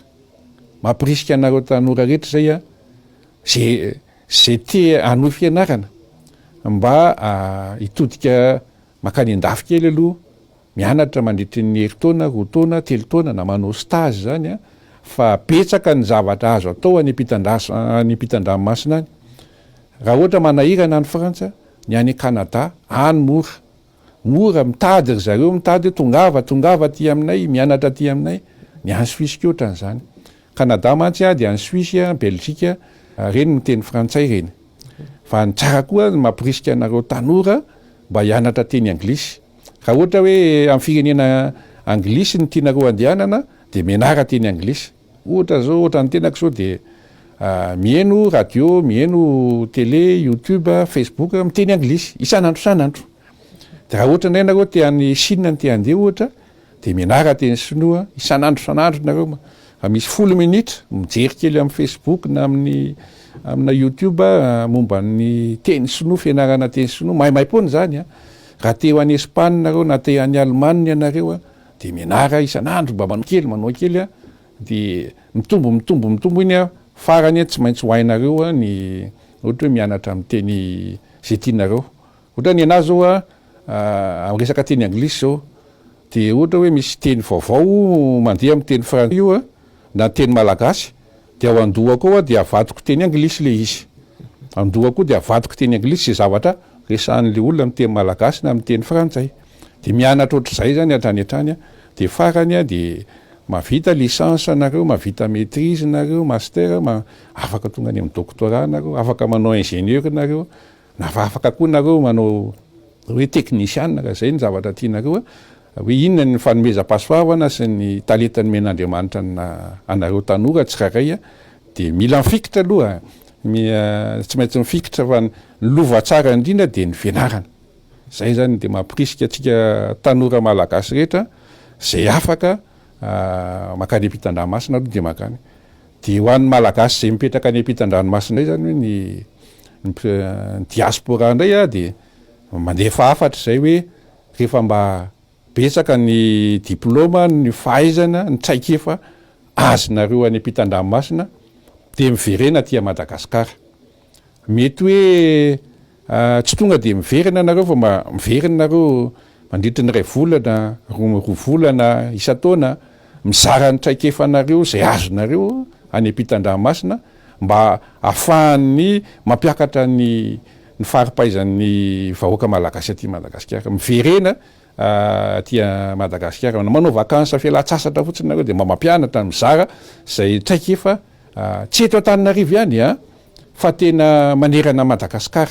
mampirisika anareo tanora rehetra izay ze ze te hanohy fianarana mba hitodika makany an-dafy kely aloha mianatra mandritry ny herintaona, 2 taona, 3 taona na manao stage zany a, fa betsaka ny zavatra azo atao any ampitan-dras- any ampitan-dranomasina any. Raha ohatra manahirana any Frantsa, ny any Canada, any mora. Mora, mitady ry zareo, mitady hoe tongava, tongava aty aminay, mianatra aty aminay. Ny any Suisse koa ohatran'izany. Canada mantsy dia any Suisse, Belgique, ireny miteny frantsay ireny. Fa ny tsara koa ny mamporisika anareo tanora mba hianatra teny anglisy. Raha ohatra hoe amin'ny firenena anglisy no tianareo andehanana dia mianara teny anglisy. Ohatra zao, ohatra ny tenako zao dia miheno radio, miheno télé, youtube, facebook miteny anglisy isan'andro isan'andro. Dia raha ohatra indray nareo te any Chine no te handeha ohatra Dia mianara teny sinoa isan'andro isan'andro nareo ma. Raha misy 10 minitra mijery kely amin'ny Facebook na amin'ny amina YouTube momba ny teny sinoa, fianarana teny sinoa, maimaimpoana izany a. Raha te ho any Espagne nareo na te any Allemagne ianareo a, dia mianara isan'andro mba manao kely manao kely a, dia mitombo mitombo mitombo iny a, farany a tsy maintsy ho hainareo a ny ohatra hoe mianatra amin'ny teny izay tianareo. Ohatra ny anah zao a, amin'ny resaka teny anglisy zao, de ohatra hoe misy teny vaovao mandeha amin'ny teny frantsay io a, na teny malagasy, de ao an-dohako ao a de avadiko teny anglisy le izy, an-dohako ao de avadiko teny anglisy ze zavatra resahan'le olona amin'ny teny malagasy na amin'ny teny frantsay, de mianatra ohatr'izay zany hatrany hatrany a, de farany a de mahavita licence nareo, mahavita maitrise nareo, master, afaka tonga any amin'ny doctorat nareo, afaka manao ingénieur nareo, Na fa afaka koa nareo manao hoe teknisiana raha izay ny zavatra tianareo a, hoe inona ny fanomezam-pahasoavana sy ny talenta nomen'Andriamanitra anareo tanora tsirairay a, dia mila mifikitra aloha, tsy maintsy mifikitra fa ny lova tsara indrindra dia ny fianarana. Izay izany dia mampirisika antsika tanora malagasy rehetra izay afaka mankany ampitan-dranomasina aloha dia mankany. Dia ho an'ny Malagasy izay mipetraka any ampitan-dranomasina indray izany hoe ny ny diaspora indray a dia mandefa hafatra izay hoe rehefa mba betsaka ny diplaoma, ny fahaizana, ny traikefa azonareo any ampitan-dranomasina dia miverena aty Madagasikara. Mety hoe tsy tonga dia miverina nareo fa mba miverina nareo mandritry ny iray volana, 2 volana isan-taona, mizara ny traikefanareo izay azonareo any ampitan-dranomasina mba ahafahan'ny mampiakatra ny ny fari-pahaizan'ny vahoaka malagasy aty Madagasikara. Miverena aty Madagasikara, na manao vacances fialan-tsasatra fotsiny nareo dia mba mampianatra, mizara izay traikefa tsy eto Antananarivo ihany an! fa tena manerana Madagascar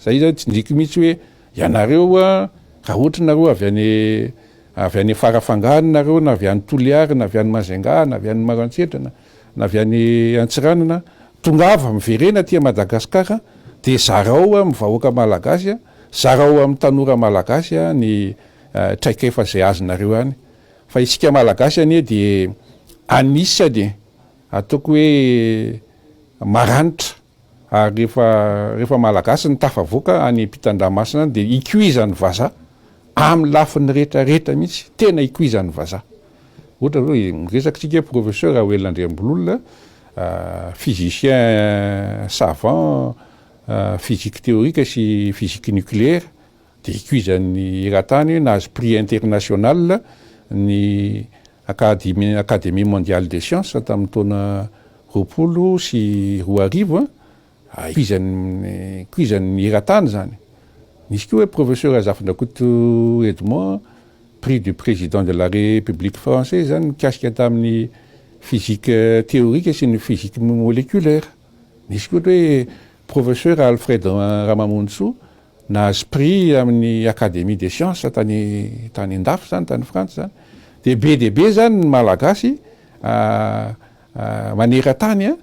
zay zany tsindriko mihitsy hoe ianareo a raha ohatra nareo avy any avy any Farafangana nareo na avy any Toliary na avy any Majunga na avy any Maroantsetra na na avy any Antsiranana tongava miverena aty Madagascar de zarao amin'ny vahoaka malagasy a zarao amin'ny tanora malagasy a ny traikefa zay azonareo any fa isika malagasy anie de anisany ataoko hoe maranitra ary rehefa rehefa malagasy ny tafavoaka any ampitan-dranomasina any dia ikoizan'ny vazaha amin'ny lafiny rehetra rehetra mihitsy, tena ikoizan'ny vazaha. Ohatra zao miresaka isika hoe professeur Raoel Andriambololona, physicien savant physique théorique sy physique nucléaire, Dia ikoizan'ny eran-tany hoe nahazo prix international ny Académie Académie mondiale des sciences tamin'ny taona 2020 a, ikoizan'ny ikoizan'ny eran-tany izany. Nisy koa hoe professeur Razafindrakoto Edmond, prix du président de la République française izany mikasika tamin'ny physique théorique sy ny physique moléculaire. Nisy koa ohatra hoe Professeur Alfred Ramamonjisoa nahazo prix amin'ny Académie des sciences tany tany an-dafy zany, tany Frantsa zany. Dia be dia be zany ny Malagasy maneran-tany an,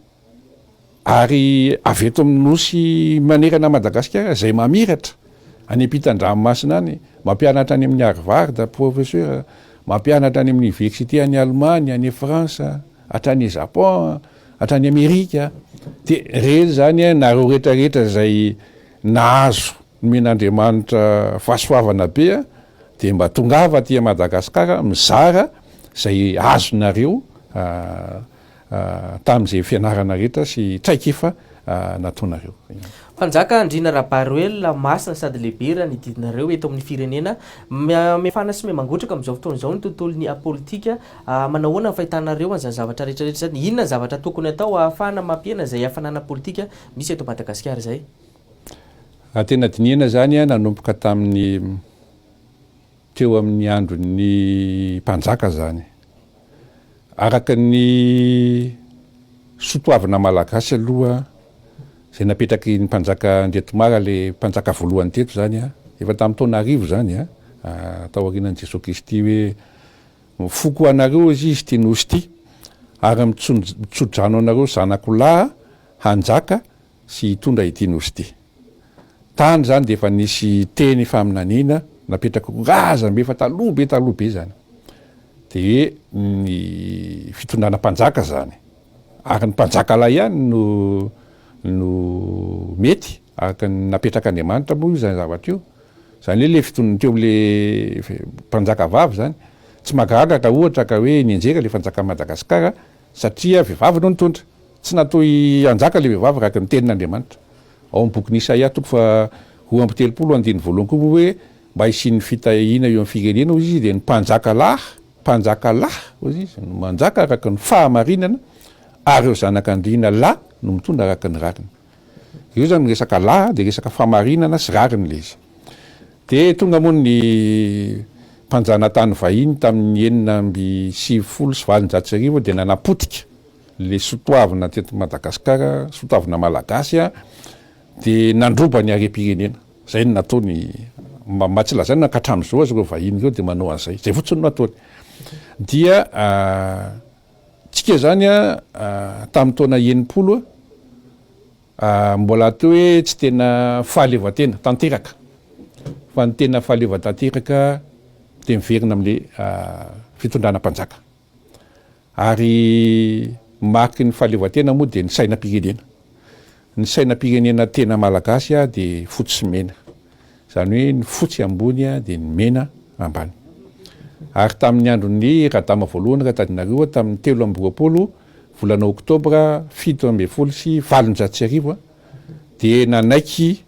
ary avy eto amin'ny nosy manerana an'i Madagasikara izay mamiratra any ampitan-dranomasina any, mampianatra any amin'ny Harvard, professeur, mampianatra any amin'ny université any Allemagne, any France, hatrany Japon, hatrany Amerika, dia ireny zany an, nareo rehetra rehetra izay nahazo nomen'Andriamanitra fahasoavana be an, dia mba tongava aty Madagascar mizara izay azonareo tamin'izay fianarana rehetra sy traikefa nataonareo. Mpanjaka Andriana Rabaroelina, masina sady lehibe raha ny didinareo eto amin'ny firenena. Mafana sy miha-mangotraka amin'izao fotoana izao ny tontolon'ny politika. Manao ahoana ny fahitanareo an'izany zavatra rehetra rehetra izany? Inona ny zavatra tokony atao ahafahana mampihena izay hafanana politika misy eto Madagasikara izay? Raha tena dinihana izany, nanomboka tamin'ny teo amin'ny andron'ny mpanjaka izany. Araka ny soatoavina malagasy aloha, izay napetraky ny mpanjaka Andriatomara, ilay mpanjaka voalohany teto izany, efa tamin'ny taona arivo izany, taorianan'i Jesoa Kristy hoe mifoko ho anareo izy ity nosy ity, ary mitso-drano anareo zanako lahy hanjaka sy hitondra ity nosy ity. Tany izany dia efa nisy teny faminaniana napetraka ho razambe efa taloha be taloha be izany. Dia ny fitondrana mpanjaka izany. Ary ny mpanjaka lahy ihany no no mety araka ny napetrak'Andriamanitra moa io izany zavatra io. Izany hoe le fitondrna teo am'le mpanjaka vavy izany. Tsy mahagaga ka ohatra ka hoe nianjera le fanjakan'i Madagasikara satria vehivavy no nitondra. Tsy natao hanjaka ilay vehivavy araka ny tenin'Andriamanitra. Ao amin'ny bokin'i Isaia toko faha 32 andininy voalohany koa moa hoe mba hisian'ny fitahiana eo amin'ny firenena hoy izy dia ny mpanjaka lahy, mpanjaka lahy hoy izy no manjaka araka ny fahamarinana ary ireo zanak'andriana lahy no mitondra araka ny rariny. Eo izany resaka lahy dia resaka fahamarinana sy rariny ilay izy. Dia tonga moa ny mpanjanatany vahiny tamin'ny 1896 dia nanapotika le sotoavina teto Madagascar, sotoavina malagasy dia nandroba ny harem-pirenena. Zay no nataony, mba tsy lazaina ka hatramin'izao aza ireo vahiny ireo dia manao an'izay. Zay fotsiny no ataony. Dia tsika zany tamin'ny taona 60 mbola atao hoe tsy tena fahaleovantena tanteraka fa ny tena fahaleovan-tanteraka dia miverina amin'le fitondrana mpanjaka. Ary mariky ny fahaleovantena moa dia ny sainam-pirenena. Ny sainam-pirenena tena malagasy dia fotsy sy mena. Izany hoe ny fotsy ambony dia ny mena ambany. Ary tamin'ny andron'ny Radama voalohany raha tadidinareo tamin'ny 23 volana oktobra 1817 dia nanaiky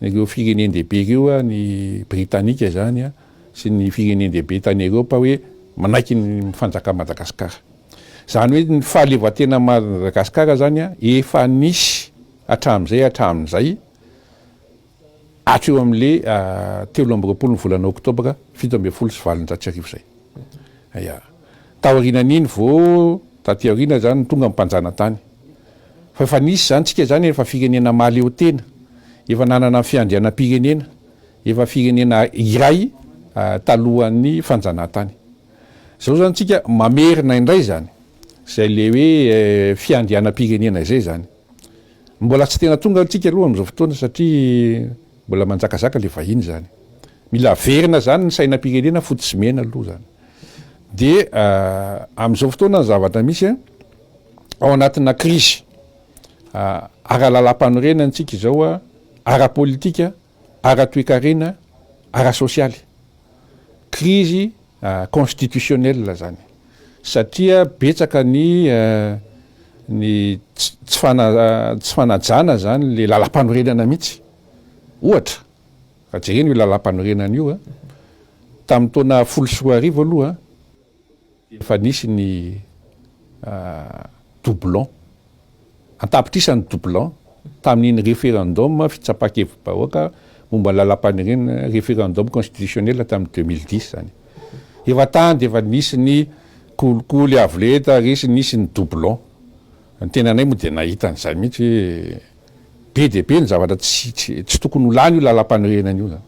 ireo firenen-dehibe ireo ny Britanika izany sy ny firenen-dehibe tany Eropa hoe manaiky ny fanjakan'i Madagasikara. Izany hoe ny fahaleovantenan'i Madagasikara izany efa nisy hatramin'izay hatramin'izay hatreo amin'le 23 ny volana oktobra 1817 izay. Ya. Taorianan'iny vao taty aoriana izany no tonga ny mpanjanatany. Fa efa nisy izany tsika izany efa firenena mahaleotena, efa nanana ny fiandrianam-pirenena. Efa firenena iray talohan'ny fanjanahantany. Zao zany tsika mamerina indray zany zay le hoe fiandrianam-pirenena izay zany. Mbola tsy tena tonga tsika aloha amin'izao fotoana satria mbola manjakazaka le vahiny zany. Mila averina zany ny sainam-pirenena fotsy sy mena aloha zany. De amin'izao fotoana ny zavatra misy ao anatina krizy ara-lalam-panorenana tsika izao, ara-politika, ara-toekarena, ara-sosialy. Krizy constitutionnelle zany satria betsaka ny ny tsy fana tsy fanajana zany le lalam-panorenana mihitsy. Ohatra, raha jerena io lalam-panorenana io tamin'ny taona 2010 aloha Efa nisy ny doublon, an-tapitrisa ny doublon tamin'iny référendum fitsapan-kevi-bahoaka momba ny lalàmpanorenana, référendum constitutionnel tamin'ny 2010 izany. Efa tany dia efa nisy ny kolikoly avo lenta, resy, nisy ny doublon. Ny tenanay moa dia nahita an'izay mihitsy hoe be dia be ny zavatra tsy tsy tsy tokony ho lany io lalampanorenana io zany.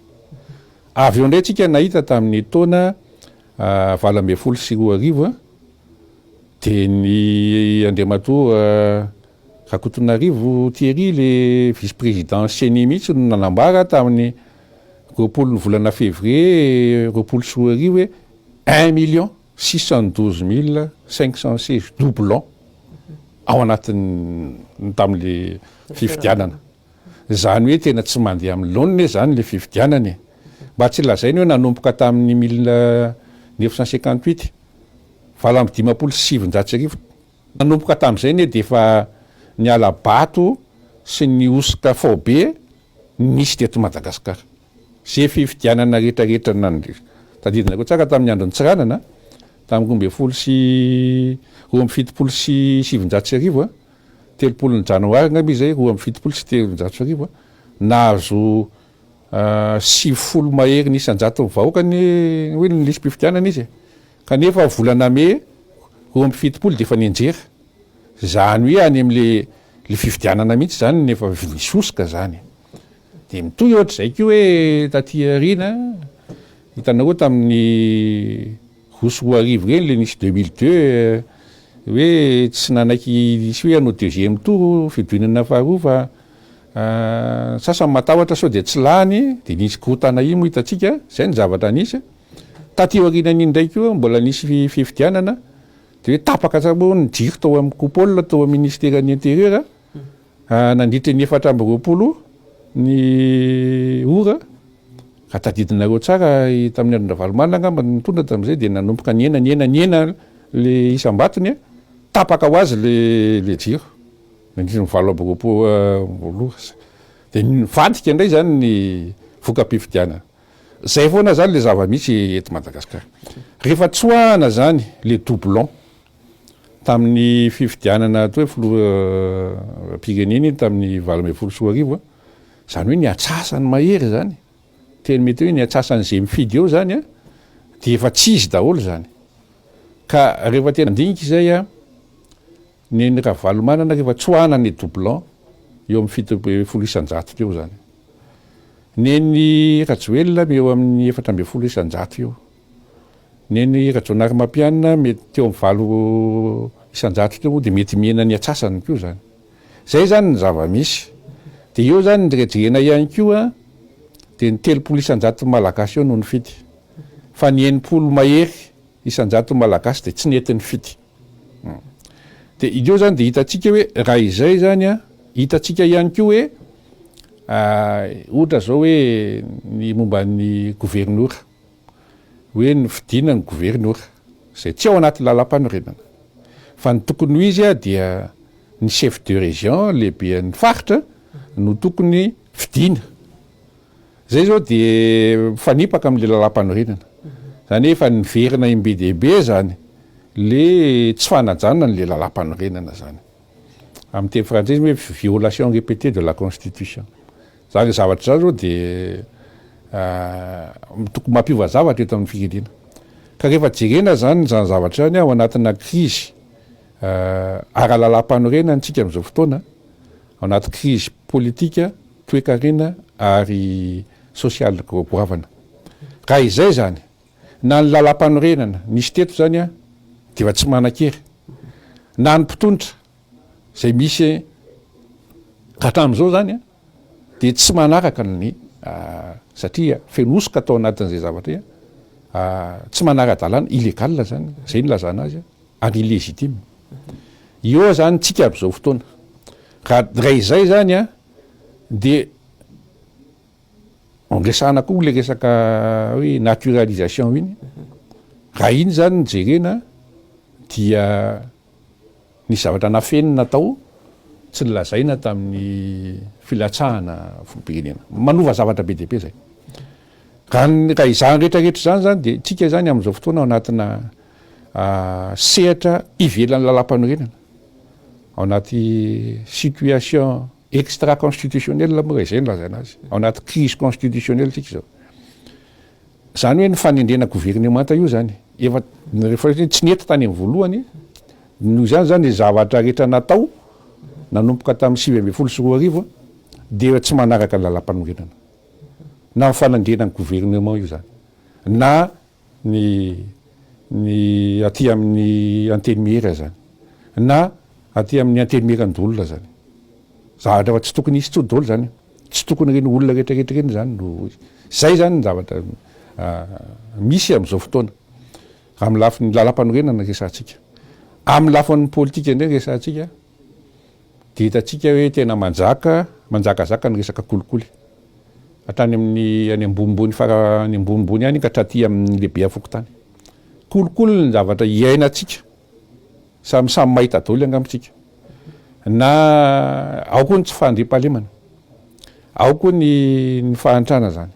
Avy eo indray tsika nahita tamin'ny taona 2018 dia ny Andriamatoa Rakotonarivo Thierry le vice président ceni mihitsy no nanambara tamin'ny 20 ny volana février 2020 hoe 1 612 516 doublons ao anatin'ny tamin'le fifidianana. Zany hoe tena tsy mandeha amin'ny laoniny zany le fifidianana e. Mba tsy lazainy hoe nanomboka tamin'ny 1958, 1958, nanomboka tamin'izay ne de efa niala bato sy ny hosoka faobe nisy teto Madagasikara. Ze fifidianana rehetrarehetra nandritra, tadidinareo tsara tamin'ny andron'i Tsiranana, tamin'ny 1972, 30 ny janoary angamba izy zay, 1372, nahazo 90 mahery ny isan-jaton'ny vahoaka ny hoe ny lisi-pifidianana izy e. Kanefa volana mey 72 dia efa nianjera. Zany hoe any am'le le fifidianana mihitsy zany no efa nisy hosoka zany. De mitohy ohatr'izay koa hoe taty aoriana, hitanareo tamin'ny 2002 ireny le nisy 2002 hoe tsy nanaiky hisy hoe hanao deuxième tour fihodinana faharoa fa sasany matahotra sao dia tsy lany de nisy korontana iny moa hitantsika, zay ny zavatra nisy. Taty aorianan'iny indray koa mbola nisy fifidianana de hoe tapaka tsara moa ny jiro tao amin'ny coupole tao amin'ny ministeran'ny intérieur nandritra ny 24 ny ora. Raha tadidinareo tsara, tamin'ny andron-dRavalomanana angamba no nitondra tamin'izay, dia nanomboka nihena nihena nihena le isam-batony, tapaka ho azy le le jiro nandritra ny 28 ora. Dia nivadika indray zany ny voka-pifidianana. Zay foana zany le zava-misy eto Madagasikara. Rehefa tsoahana zany le doublon tamin'ny fifidianana atao hoe filoham-pirenena iny tamin'ny 2018, zany hoe ny atsasany mahery zany, teny mety hoe ny atsasan'izay mifidy eo zany dia efa tsy izy daholo zany. Ka rehefa tena andinika izay a, ny Ravalomanana rehefa tsoahana ny doublon eo amin'ny 70% teo zany. Neny Rajoelina eo amin'ny 14% eo. Neny Rajaonarimampianina mety teo amin'ny 8% teo dia mety mihena ny atsasany koa zany. Zay zany ny zava-misy. Dia eo zany ny rejerena ihany koa dia ny 30% Malagasy eo no nifidy. Fa ny 60 mahery isan-jato Malagasy dia tsy nety nifidy. Dia eo zany dia hitantsika hoe raha izay zany a, hitantsika ihany koa hoe ohatra zao hoe ny momba ny governora, hoe nofidina ny governora, izay tsy ao anaty lalàmpanorenana. Fa ny tokony ho izy dia ny chef de région, lehiben'ny faritra no tokony fidina. Zay zao dia mifanipaka amin'le lalàmpanorenana. Zany hoe efa niverina im-be dia be zany le tsy fanajana an'le lalàmpanorenana zany. Amin'ny teny frantsay izy hoe violation répétée de la constitution. Zany zavatra zany zao dia tokony mampiova zavatra eto amin'ny firenena. Ka rehefa jerena zany zany zavatra zany ao anatina krizy ara-lalàmpanorenana tsika amin'izao fotoana, ao anaty krizy politika, toekarena ary sosialy goavana. Raha izay zany, na ny lalàmpanorenana nisy teto zany dia efa tsy manan-kery, na ny mpitondra izay misy hatramin'izao zany dia tsy manaraka ny, satria feno hosoka tao anatin'izay zavatra izay, tsy manara-dalàna, illégal zany, zay no ilazana azy, ary illégitime. Eo zany tsika amin'izao fotoana. Raha izay zany dia Ampiasana koa le resaka hoe naturalisation iny, raha iny zany no jerena dia nisy zavatra nafenina tao tsy nolazaina tamin'ny filatsahana filoham-pirenena. Manova zavatra be dia be zay. Raha ny raha izany rehetra rehetra izany zany dia tsika zany amin'izao fotoana ao anatina sehatra ivelan'ny lalàmpanorenana, ao anaty situation Extra constitutionnel moa raha izay no ilazana azy. Ao anaty crise constitutionnelle tsika izao. Izany hoe ny fanendrena governemanta io izany, efa rehefa tsy nety tany amin'ny voalohany, noho izany izany ny zavatra rehetra natao nanomboka tamin'ny 2019 dia tsy manaraka ny lalàmpanorenana. Na ny fanendrena ny gouvernement io zany na ny ny aty amin'ny antenimiera zany na aty amin'ny antenimierandoholona zany. Zavatra efa tsy tokony hisy intsony daholo zany. Tsy tokony ireny olona rehetra rehetra ireny zany no izay zany ny zavatra misy amin'izao fotoana. Amin'ny lafiny lalampanorenana resahantsika. Amin'ny lafiny politika indray resahantsika dia hitantsika hoe tena manjaka, manjakazaka ny resaka kolikoly. Hatrany amin'ny any ambonimbony fara any ambonimbony any ka hatraty amin'ny lehibe fokontany. Kolikoly ny zavatra iainantsika. Samy samy mahita daholo angamba isika. Na ao koa ny tsy fahandriampahalemana. Ao koa ny ny fahantrana zany.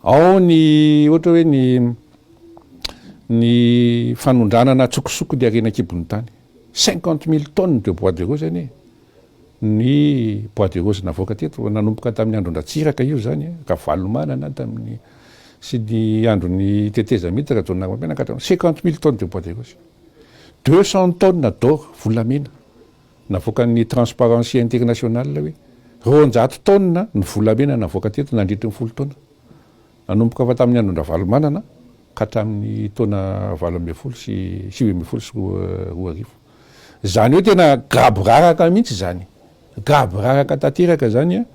Ao ny ohatra hoe ny ny fanondranana antsokosoko ny harena an-kibon'ny tany. 50 000 tonnes de bois de rose anie ny bois de rose navoaka teto nanomboka tamin'ny andron-dRatsiraka io zany, Ravalomanana tamin'ny sy ny andron'ny tetezamita Rajaonarimampianina ka hatramin'ny 50 000 tonnes de bois de rose. 200 tonnes d'or, volamena, navoakan'ny Transparency International hoe 200 taonina ny volamena navoaka teto nandritry ny 10 taona. Nanomboka efa tamin'ny andron-dRavalomanana ka hatramin'ny taona 2018 sy 2019. Izany hoe tena gaboraraka mihitsy izany. Gaboraraka tanteraka izany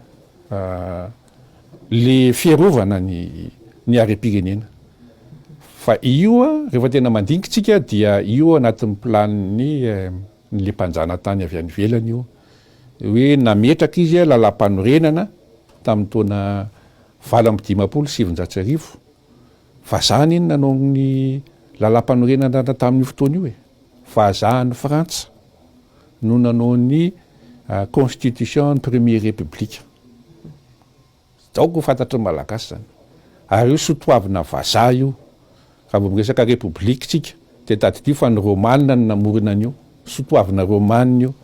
le fiarovana ny ny harem-pirenena. Fa io rehefa tena mandinika tsika dia io anatin'ny planin'ny le mpanjanatany avy any ivelany io. Hoe nametraka izy lalàmpanorenana tamin'ny taona 1958. Vazaha anie no nanao ny lalàmpanorenana tamin'io fotoana io e. Vazaha any Frantsa no nanao ny constitution ny première république. Aoka ho fantatry ny Malagasy izany. Ary io sotoavina vazaha io. Raha vao miresaka république tsika dia tadidio fa ny Romana no namorona an'io. Sotoavina Romana io.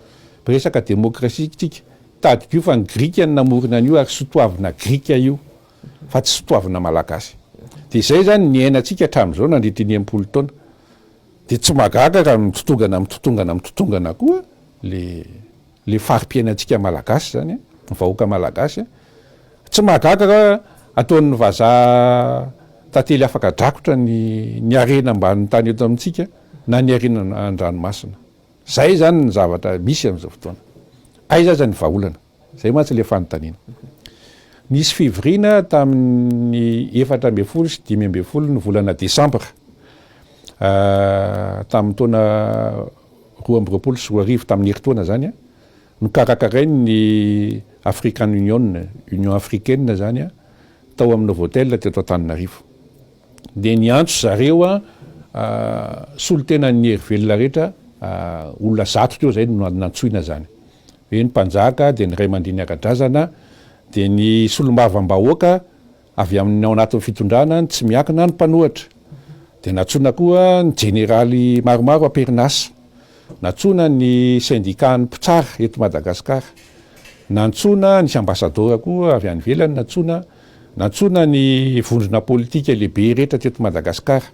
Miresaka démocratie tsika, tadidio fa ny Grika no namorona an'io ary sotoavina Grika io fa tsy sotoavina Malagasy. Dia izay izany niainantsika hatramin'izao nandritry ny 60 taona. Dia tsy mahagaga raha mitotongana mitotongana mitotongana koa le le fari-piainantsika Malagasy izany, ny vahoaka Malagasy. Tsy mahagaga raha ataon'ny vazaha tantely afaka drakotra ny ny harena ambanin'ny tany eto amintsika na ny harena an-dranomasina. Izay izany ny zavatra misy amin'izao fotoana. Aiza aza ny vahaolana? Izay mantsy ilay fanontaniana. Nisy fivoriana tamin'ny 14 sy 15 ny volana desambra tamin'ny taona 2022, tamin'ny herintaona izany, nokarakarain'ny African Union, Union Africaine izany, tao amin'ny Novotel teto Antananarivo. Dia niantso zareo solontenan'ny hery velona rehetra, olona 100 teo izay no nantsoina izany. Hoe ny mpanjaka, dia ny ray aman-dreny ara-drazana, dia ny solombavambahoaka avy amin'ny ao anatin'ny fitondrana, ny tsy miankina, ny mpanohatra. Dia nantsoina koa ny jeneraly maromaro am-perinasa. Nantsoina ny sendikan'ny mpitsara eto Madagasikara. Nantsoina, nisy ambasadaoro koa avy any ivelany nantsoina. Nantsoina ny vondrona politika lehibe rehetra teto Madagasikara.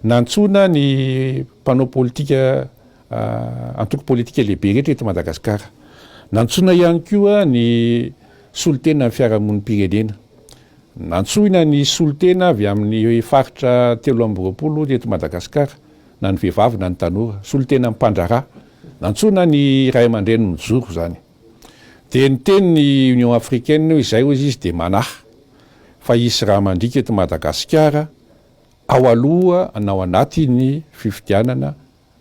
Nantsoina ny mpanao politika, antoko politika lehibe rehetra eto Madagasikara. Nantsoina ihany koa ny solontenan'ny fiarahamonim-pirenena. Nantsoina ny solontena avy amin'ny faritra 23 eto Madagasikara, na ny vehivavy na ny tanora, solontenan'ny mpandraharaha. Nantsoina ny ray aman-dreny mijoro izany. Dia niteny ny Union Africaine hoe izay hozy izy dia manahy fa hisy rà mandriaka eto Madagasikara ao aloha na ao anatin'ny fifidianana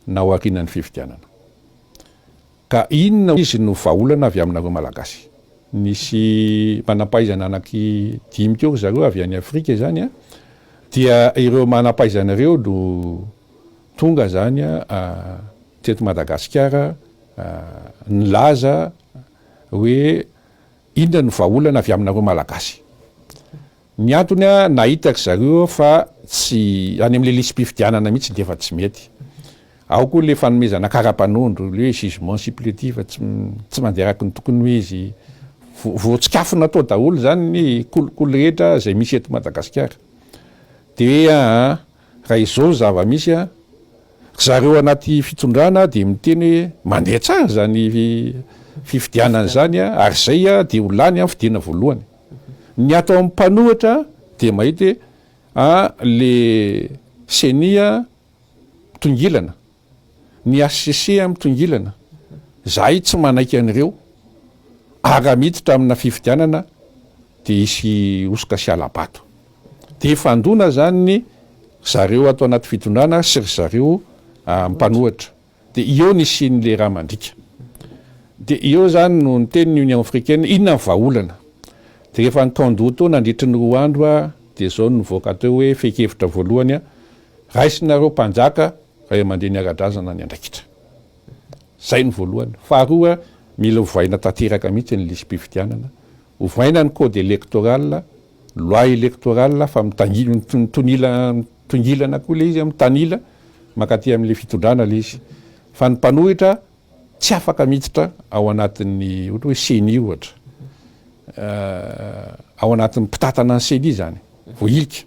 na ao aorianan'ny fifidianana. Ka inona izy no vahaolana avy aminareo Malagasy? Nisy manampahaizana anaky dimy teo ry zareo avy any Afrika izany an, dia ireo manampahaizana ireo no tonga izany teto Madagasikara nilaza hoe inona no vahaolana avy aminareo Malagasy? Ny antony a, nahita ry zareo fa tsy, any amin'ilay lisi-pifidianana mihitsy dia efa tsy mety. Ao koa ilay fanomezana kara-panondro, ilay hoe jugement supplétif, tsy, tsy mandeha araka ny tokony ho izy. Voatsikafona tao daholo izany ny kolikoly rehetra izay misy eto Madagasikara. Dia hoe aa, raha izao ny zava-misy a, ry zareo anaty fitondrana dia miteny hoe mandeha tsara izany. fifidianana izany ary izay dia ho lany amin'ny fidiana voalohany. Ny ato amin'ny mpanohitra dia mahita hoe a le ceni mitongilana, ny HCC mitongilana, zahay tsy manaiky an'ireo ary raha miditra amina fifidianana dia hisy hosoka sy hala-bato. Dia hifandona zany ny zareo ato anaty fitondrana sy ry zareo mpanohitra. Dia eo ny hisian'le ra mandriaka. Dia eo zany no niteny ny Union Africaine, inona ny vahaolana? Dia rehefa nikaon-doha teo nandritry ny 2 andro dia zao no nivoaka teo hoe fehin-kevitra voalohany, raisinareo mpanjaka, ray aman-dreny ara-drazana ny andraikitra. Zay no voalohany. Faharoa, mila ovaina tanteraka mihitsy ny lisi-pifidianana. Ovaina ny code électoral, loi électorale fa mitangi- mitonila mitongilana koa le izy, mitanila mankaty amin'le fitondrana le izy. Fa ny mpanohitra tsy afaka miditra ao anatin'ny ohatra hoe ceni ohatra. Ao anatin'ny mpitantana ny ceni zany, voahilika.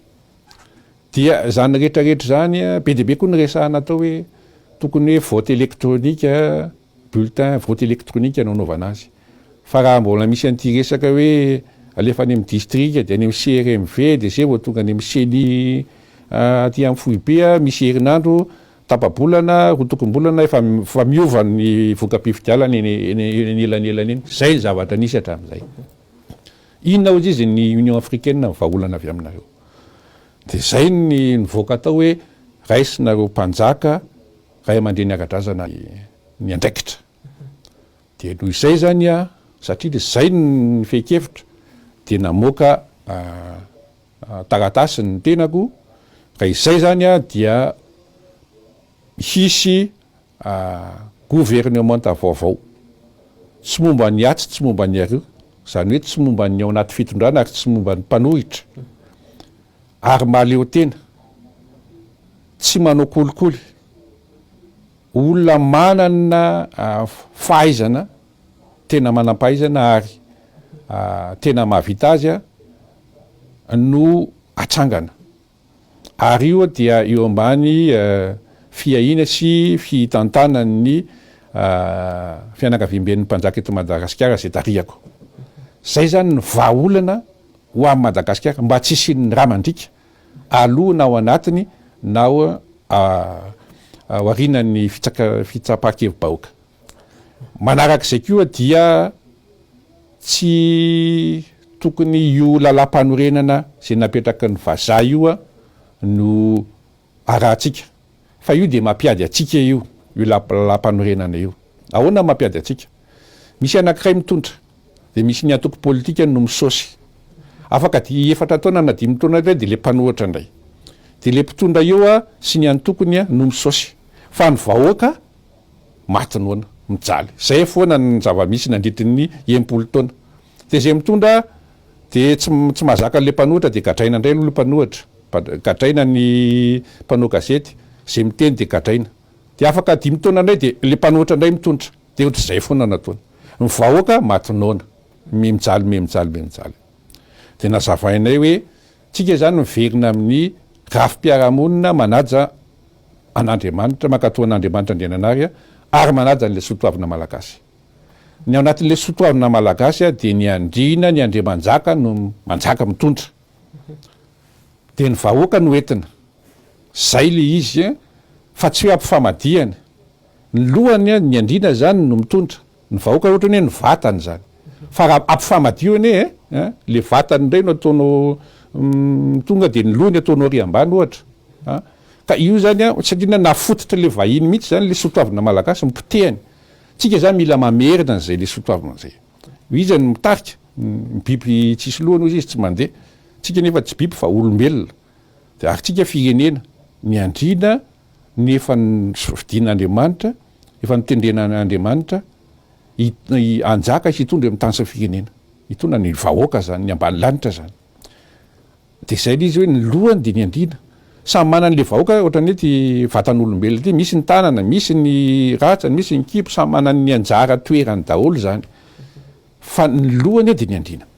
Dia izany rehetra rehetra izany, be dia be koa ny resahana atao hoe tokony hoe vote électronique, bulletin vote électronique no anaovana azy. Fa raha mbola misy an'ity resaka hoe alefa any amin'ny distrika dia any amin'ny CRMV dia izay vao tonga any amin'ny ceni aty amin'ny foibe, misy herinandro, tapa-bolana, rotokom-bolana efa efa miova ny voka-pifidianana eny eny anelanelany eny. Izay ny zavatra nisy hatramin'izay. Inona hozy izy ny Union africaine ny vahaolana avy aminareo? Dia izay ny nivoaka tao hoe raisinareo mpanjaka ray aman-dreny ara-drazana ny andraikitra. Dia noho izay izany aho, satria dia izay ny fehin-kevitra, dia namoaka taratasy ny tenako, ka izay izany aho dia hisy governemanta vaovao, tsy momba ny atsy tsy momba ny aroa, izany hoe tsy momba ny ao anaty fitondrana ary tsy momba ny mpanohitra, ary mahaleo tena, tsy manao kolikoly, olona manana fahaizana, tena manam-pahaizana ary tena mahavita azy no atsangana. Ary io dia eo ambany fiahiana sy fitantanan'ny fianakaviamben'ny mpanjaka eto Madagasikara izay tarihako. Izay izany ny vahaolana ho an'i Madagasikara mba tsy hisian'ny rà mandriaka aloha na ao anatiny na ao aorianan'ny fitsapan-kevi-bahoaka. Manarak'izay koa dia tsy tokony io lalàmpanorenana izay napetraky ny vazaha io no arahantsika fa io dia mampiady antsika io, io lalàmpanorenana io. Ahoana no mampiady antsika? Misy anankiray mitondra dia misy ny antoko politikany no misaosy. Afaka efatra taona na dimy taona indray dia ilay mpanohitra indray. Dia ilay mpitondra eo sy ny antokony no misaosy. Fa ny vahoaka maty noana, mijaly. Zay foana ny zava-misy nandritry ny 60 taona. Dia izay mitondra dia tsy tsy mahazaka an'ilay mpanohitra dia gadraina indray aloha ilay mpanohitra. Gadraina ny mpanao gazety, izay miteny dia gadraina. Dia afaka dimy taona indray dia ilay mpanohitra indray mitondra. Dia ohatr'izay foana no ataony. Ny vahoaka maty noana, miha-mijaly, miha-mijaly, miha-mijaly. Dia nazavainay hoe tsika izany miverina amin'ny rafi-piarahamonina manaja an'Andriamanitra, mankatò an'Andriamanitra Andriananary ary manaja an'ilay soatoavina malagasy. Ny ao anatin'ilay soatoavina malagasy dia ny andriana, ny andriamanjaka no manjaka mitondra. Dia ny vahoaka no entina. Zay ilay izy fa tsy hoe ampifamadihana. Ny lohany, ny andriana izany no mitondra. Ny vahoaka ohatrany hoe ny vatany izany. Fa raha ampifamadio anie eh, le vatany indray no ataonao tonga dia ny lohany ataonao ary ambany ohatra. An. Ka io izany an, satria na nafototra le vahiny mihitsy izany le soatoavina malagasy, ny potehany. Tsika izany mila mamerina an'izay le soatoavina izay. Iza no mitarika? Ny biby tsisy lohany hozy izy tsy mandeha. Tsika nefa tsy biby fa olombelona. Dia ary tsika firenena. Ny andriana ny efa nofidin'Andriamanitra, efa notendren'Andriamanitra hanjaka sy hitondra eo amin'ny tany sy ny firenena. Hitondra ny vahoaka izany, ny ambanilanitra izany. Dia izay ilay izy hoe ny lohany dia ny andriana. Samy manana ilay vahoaka ohatran'ny hoe ity vatan'olombelona ity, misy ny tanana, misy ny ratsany, misy ny kibo, samy manana ny anjara toerany daholo izany. Fa ny lohany dia ny andriana.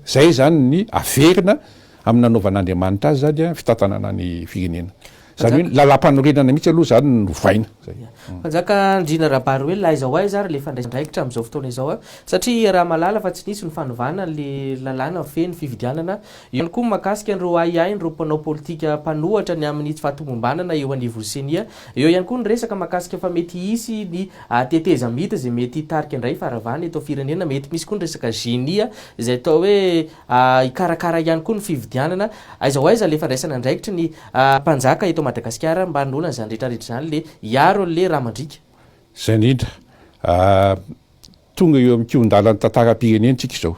Izay izany ny averina amin'ny nanaovan'Andriamanitra azy izany, fitantanana ny firenena. Izany hoe ny lalàmpanorenana mihitsy aloha izany no novaina. Izay. Mpanjaka Ndrina Rabaroelina, aiza ho aiza ary ilay fandraisana andraikitra amin'izao fotoana izao a? Satria iaraha-mahalala fa tsy nisy ny fanovana an'ilay lalàna mifehy ny fifidianana. Eo ihany koa ny mahakasika an'ireo ahiahin'ireo mpanao politika mpanohatra ny amin'ny tsy fahatomombanana eo anivon'ny Ceni. Eo ihany koa ny resaka mahakasika fa mety hisy ny tetezamita izay mety hitarika indray faharavana eto firenena. Mety misy koa ny resaka génie izay atao hoe hikarakara ihany koa ny fifidianana. Aiza ho aiza ilay fandraisana andraikitry ny mpanjaka eto Madagasikara mba hanoloana izany rehetra rehetra izany le hiaro an'le rà mandriaka? Izay indrindra. Tonga eo amin'ny kihon-dalan'ny tantaram-pirenena isika izao.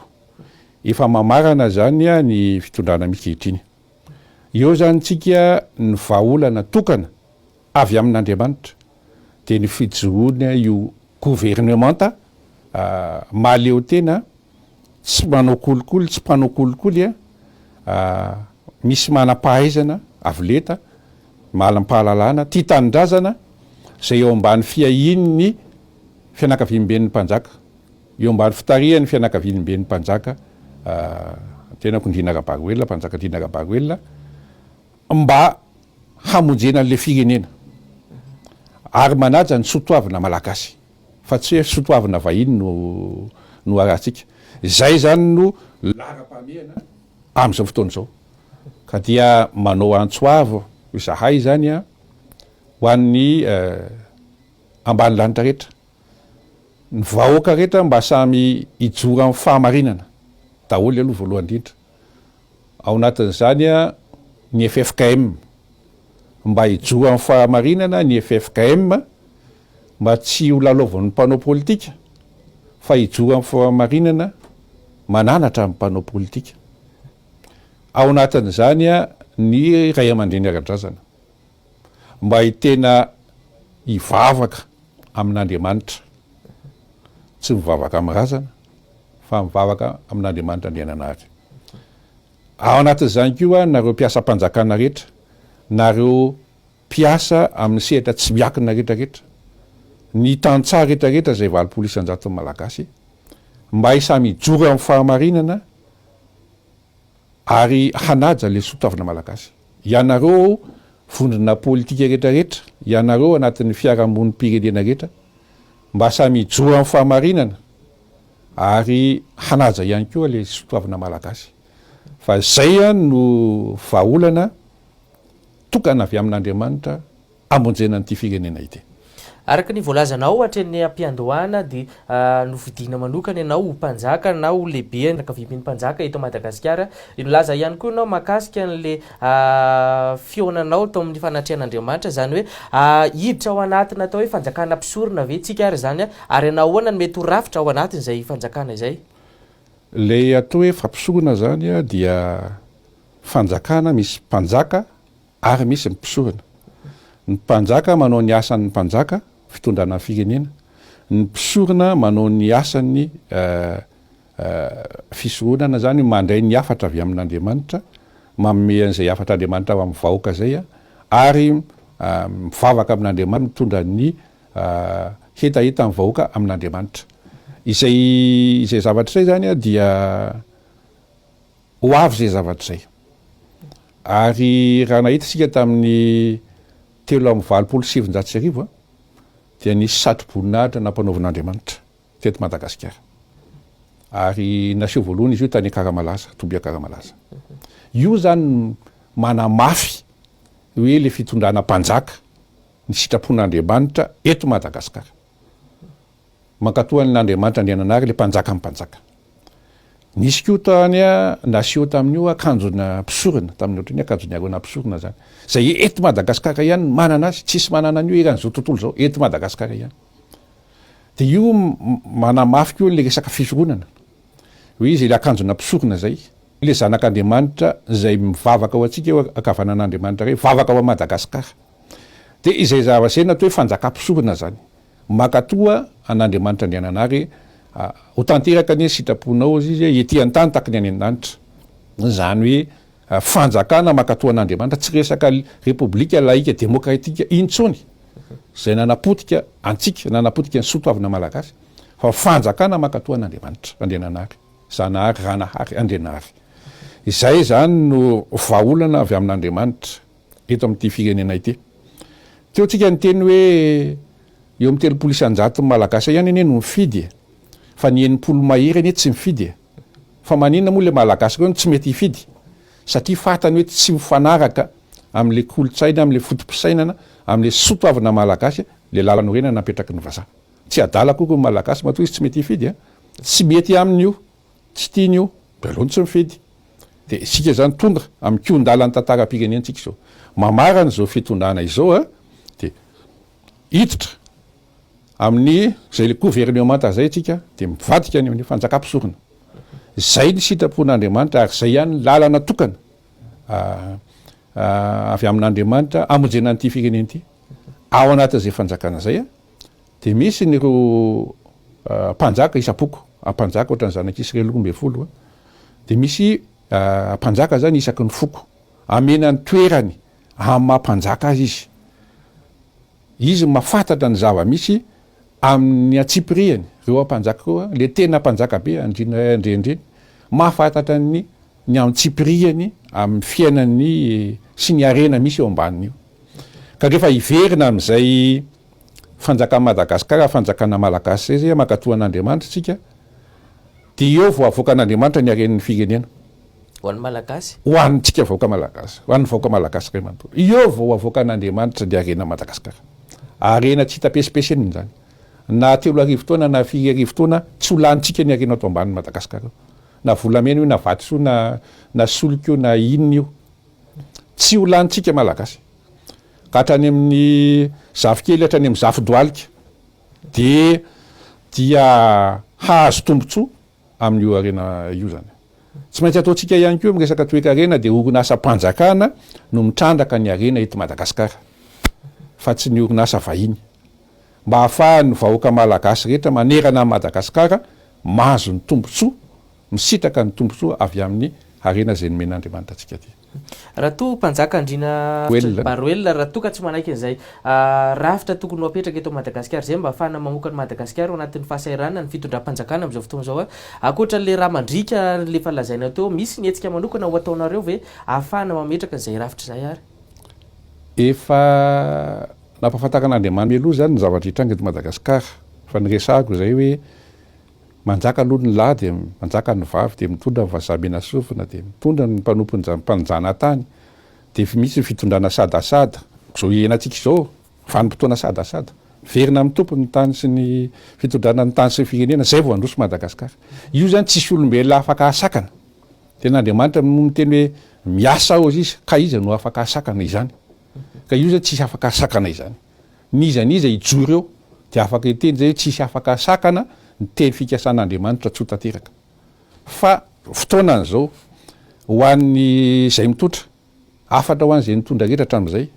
Efa mamarana izany ny fitondrana misy ankehitriny. Eo izany isika ny vahaolana tokana avy amin'Andriamanitra dia ny fijoroana io governemanta mahaleo tena, tsy manao kolikoly, tsy mpanao kolikoly, misy manam-pahaizana avo lenta, manam-pahalalana, tia tanindrazana, izay eo ambany fiahian'ny fianakaviamben'ny mpanjaka, eo ambany fitarihan'ny fianakaviamben'ny mpanjaka, tenako Ndriana Rabaroelina, mpanjaka Ndriana Rabaroelina, mba hamonjena an'ilay firenena ary manaja ny soatoavina malagasy fa tsy hoe soatoavina vahiny no no arahantsika. Izay izany no laharam-pahamehana amin'izao fotoana izao. Ka dia manao antso avo izahay izany ho an'ny ambany lanitra rehetra, ny vahoaka rehetra mba samy hijoro amin'ny fahamarinana daholo aloha voalohany indrindra. Ao anatin'izany ny ffkm. Mba hijoro amin'ny fahamarinana ny ffkm mba tsy ho lalaovin'ny mpanao politika fa hijoro amin'ny fahamarinana mananatra ny mpanao politika. Ao anatin'izany ny ray aman-dreny ara-drazana. Mba hitena hivavaka amin'Andriamanitra. Tsy mivavaka amin'ny razana fa mivavaka amin'Andriamanitra Andriananahary. Ao anatin'izany koa nareo mpiasam-panjakana rehetra, nareo mpiasa amin'ny sehatra tsy miankina rehetra rehetra, ny tantsaha rehetra rehetra izay 80 isan-jaton'ny Malagasy, mba samy hijoro amin'ny fahamarinana ary hanaja ilay soatoavina Malagasy. Ianareo vondrona politika rehetra rehetra, ianareo anatin'ny fiarahamonim-pirenena rehetra, mba samy hijoro amin'ny fahamarinana ary hanaja ihany koa ilay soatoavina Malagasy. Fa izay no vahaolana tokana avy amin'Andriamanitra hamonjena an'ity firenena ity. Araka ny voalazanao hatreny am-piandohana dia nofidina manokana ianao ho mpanjaka na ho lehibe ankaviamben'ny mpanjaka eto Madagasikara. Nilaza ihany koa ianao mahakasika an'ilay fihaonanao tao amin'ny fanatrehan'Andriamanitra, izany hoe hiditra ao anatina atao hoe fanjakana mpisorona ve tsika ary izany ary nahoana no mety ho rafitra ao anatin'izay fanjakana izay? Ilay atao hoe fampisorona izany dia fanjakana misy mpanjaka ary misy ny mpisorona. Ny mpanjaka manao ny asan'ny mpanjaka, fitondrana ny firenena, ny mpisorona manao ny asan'ny fisoronana, izany hoe mandray ny hafatra avy amin'Andriamanitra, manome an'izay hafatr'Andriamanitra ho amin'ny vahoaka izay, ary mivavaka amin'Andriamanitra, mitondra ny hetahetan'ny vahoaka amin'Andriamanitra. Izay izay zavatra izay izany dia Ho avy izay zavatra izay. Ary raha nahita isika tamin'ny 1983 dia nisy satroboninahitra nampanaovin'Andriamanitra teto Madagasikara. Ary naseho voalohany izy io tany Ankaramalaza, toby Ankaramalaza. Io izany manamafy hoe ilay fitondrana mpanjaka, ny sitrapon'Andriamanitra eto Madagasikara. Mankatò an' Andriamanitra Andriananahary ilay Mpanjakan'ny mpanjaka. Nisy koa tany naseho tamin'io akanjona mpisorona, tamin'ny ohatran'ny akanjon'i Arona mpisorona izany. Izay eto Madagasikara ihany no manana azy, tsisy manana an'io eran'izao tontolo izao, eto Madagasikara ihany. Dia io manamafy koa ilay resaka fisoronana. Hoe izy ilay akanjona mpisorona izay, ilay zanak'Andriamanitra izay mivavaka ho antsika eo ankavanan'Andriamanitra iray, vavaka ho an'i Madagasikara. Dia izay zavatra izay no atao hoe fanjakam-pisorona izany. Mankatoa an'Andriamanitra Andriananahary Ho tanteraka anie ny sitraponao hozy izy ety an-tany tahaka ny any an-danitra. Izany hoe fanjakana mankatoa an'Andriamanitra, tsy resaka repoblika laika demokratika intsony izay nanapotika antsika, nanapotika ny soatoavina malagasy fa fanjakana mankatoa an'Andriamanitra Andriananahary, Zanahary, Ranahary, Andrianahary. Izay izany no vahaolana avy amin'Andriamanitra. eto amin'ity firenena ity. Teo tsika niteny hoe eo amin'ny 30% ny Malagasy ihany anie no mifidy e! Fa ny 60 mahery anie tsy mifidy e! Fa maninona moa le Malagasy ireo no tsy mety hifidy? Satria fantany hoe tsy mifanaraka amin'le kolontsaina, amin'le foto-pisainana, amin'le sotoavina Malagasy le lalanorenana napetraky ny vazaha. Tsy adala akory ny Malagasy matoa izy tsy mety hifidy a! Tsy mety aminy io, tsy tiany io, de aleony tsy mifidy. De isika izany tonga amin'ny kihon-dalan'ny tantaram-pirenentsika izao. Mamarana izao fitondrana izao a, de hiditra amin'ny izay le governemanta izay isika de mivadika any amin'ny fanjakam-pisorona. Izay ny sitrapon'Andriamanitra ary izay ihany ny lalana tokana avy amin'Andriamanitra hamonjena an'ity firenena ity. Ao anatin'izay fanjakana izay a, Dia misy ny ireo mpanjaka isam-poko, mpanjaka ohatran'ny zanak'Israely 12, dia misy mpanjaka zany isaky ny foko, amena ny toerany amin'ny maha mpanjaka azy izy. Izy no mahafantatra ny zava-misy amin'ny antsipirihany, ireo mpanjaka ireo, le tena mpanjaka be, andriana ray andriandreny, mahafantatra ny ny antsipirihany amin'ny fiainany sy ny harena misy eo ambanin'io. Ka rehefa hiverina amin'izay fanjakan'i Madagasikara, fanjakana malagasy izay zay, mankatoa an'Andriamanitra isika, dia eo vao avoakan'Andriamanitra ny haren'ny firenena. Ho an'ny Malagasy? Ho antsika vahoaka malagasy, ho an'ny vahoaka malagasy iray manontolo. Eo vao avoakan'Andriamanitra ny harena Madagasikara. Harena tsy hita pesipesenina izany. Na 3000 taona na firy arivo taona, tsy ho lanintsika ny harena ato ambanin'i Madagasikara eo. Na volamena io, na vatosoa, na na solika io, na inona io. Tsy ho lanintsika Malagasy. Ka hatrany amin'ny zafikely hatrany amin'ny zafidohalika dia dia hahazo tombontsoa amin'io harena io izany. Tsy maintsy ataontsika ihany koa amin'ny resaka toekarena dia orinasam-panjakana no mitrandraka ny harena eto Madagasikara fa tsy ny orinasa vahiny. Mba hahafahan'ny vahoaka malagasy rehetra manerana an'i Madagasikara mahazo ny tombontsoa misitraka ny tombontsoa avy amin'ny harena izay nomen'Andriamanitra antsika aty. Raha toa Mpanjaka Andriana Baroelina, raha toa ka tsy manaiky an'izay rafitra tokony ho apetraka eto Madagasikara izay mba hahafahana mamoaka an'i Madagasikara ao anatin'ny fahasahiranana ny fitondram-panjakana amin'izao fotoana izao, ankoatra an'ilay rà mandriaka ilay efa lazaina teo, misy ny hetsika manokana ho ataonareo ve ahafahana mametraka an'izay rafitra izay ary? Efa nampahafantaran'Andriamanitra mialoha izany ny zavatra hitranga eto Madagasikara, fa niresahako izay hoe Manjaka aloha ny lahy dia manjaka ny vavy dia mitondra ny vazaha mena sofina dia mitondra ny mpanompon'ny mpanjanatany dia efa misy ny fitondrana sadasada izao iainantsika izao vanim-potoana sadasada miverina amin'ny tompony ny tany sy ny fitondrana ny tany sy ny firenena zay vao handroso Madagasikara io zany tsisy olombelona afaka hahasakana tena Andriamanitra moa miteny hoe miasa aho izy ka iza no afaka hahasakana izany ka io zany tsisy afaka hahasakana izany N'iza n'iza hijoro eo dia afaka hiteny izay hoe tsisy afaka sakana ny teny fikasan'Andriamanitra tsy ho tanteraka. Fa fotoanany izao ho an'ny izay mitondra, hafatra ho an'izay nitondra rehetra hatramin'izay,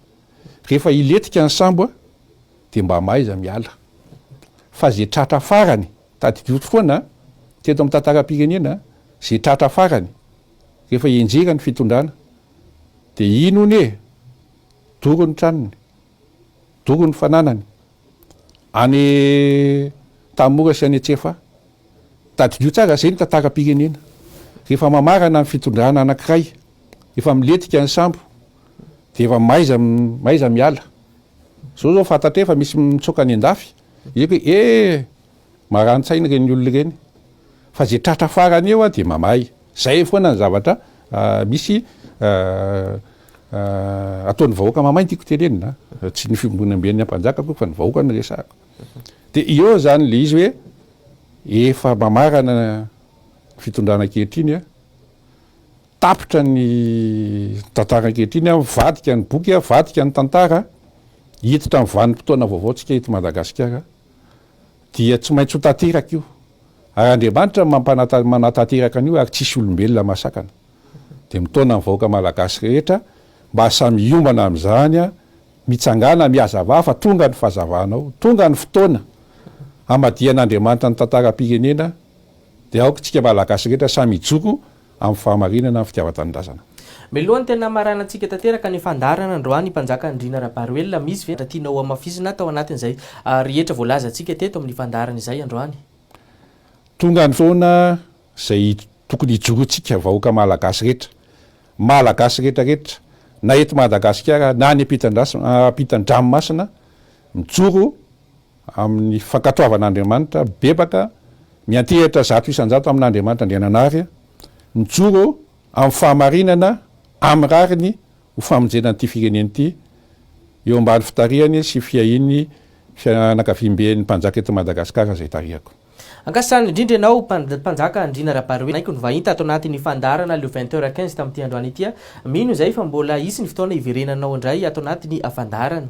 rehefa hilentika ny sambo dia mba mahaiza miala. Fa izay tratra farany, tadidio foana teto amin'ny tantaram-pirenena, izay tratra farany rehefa hianjera ny fitondrana dia iny hono e, doro ny tranony. Doro ny fananany. Any Tamora sy any Antsefa. Tadidio tsara, zay ny tantaram-pirenena. Rehefa mamarana ny fitondrana anankiray, efa milentika ny sambo, dia efa mahaiza mahaiza miala. Zao zao fantatray fa misy mitsoaka any an-dafy, eko hoe eh! Marani-tsaina ireny olona ireny. Fa zay tratra farany eo dia mamay. Zay foana ny zavatra misy ataon'ny vahoaka mamay no tiako tenenina. Tsy ny fiombonamben'ny ampanjaka akory fa ny vahoaka no resahako. Dia eo zany le izy hoe efa mamarana ny fitondrana ankehitriny, tapitra ny tantara ankehitriny, mivadika ny boky, mivadika ny tantara, hiditra amin'ny vanim-potoana vaovao tsika eto Madagasikara. dia tsy maintsy ho tanteraka io, ary Andriamanitra no mampanata manatanteraka an'io ary tsisy olombelona mahasakana. Dia mitaona ny vahoaka malagasy rehetra mba samy hiombana amin'izany, mitsangàna, mihazavà fa tonga ny fahazavanao, tonga ny fotoana hamadihan'Andriamanitra ny tantaram-pirenena, dia aoka isika malagasy rehetra samy hijoro amin'ny fahamarinana ny fitiavan-tanindrazana. Mialoha ny tena hamaranantsika tanteraka ny fandaharana androany Mpanjaka Andriana Rabaroelina, misy ve tianao hohamafisina tao anatin'izay rehetra voalazantsika teto amin'ny fandaharana izay androany? Tonga ny fotoana izay tokony hijoroantsika vahoaka Malagasy rehetra, Malagasy rehetra rehetra, na eto Madagasikara na any ampitan-dranomasina, mijoro amin'ny fankatoavan'Andriamanitra, mibebaka, miantehitra 100% amin'Andriamanitra Andriananahary, mijoro amin'ny fahamarinana, amin'ny rariny ho famonjena an'ity firenena ity, eo ambany fitarihany sy fiahian'ny fianakaviamben'ny mpanjaka eto Madagasikara izay tarihako. Ankasitrahana indrindra ianao Mpanjaka Andriana Rabaroe Naiko nivahiny tato anatin'ny fandaharana Le 20 heures 15 tamin'ity androany ity. Mino izahay fa mbola hisy ny fotoana hiverenanao indray ato anatin'ny fandaharana.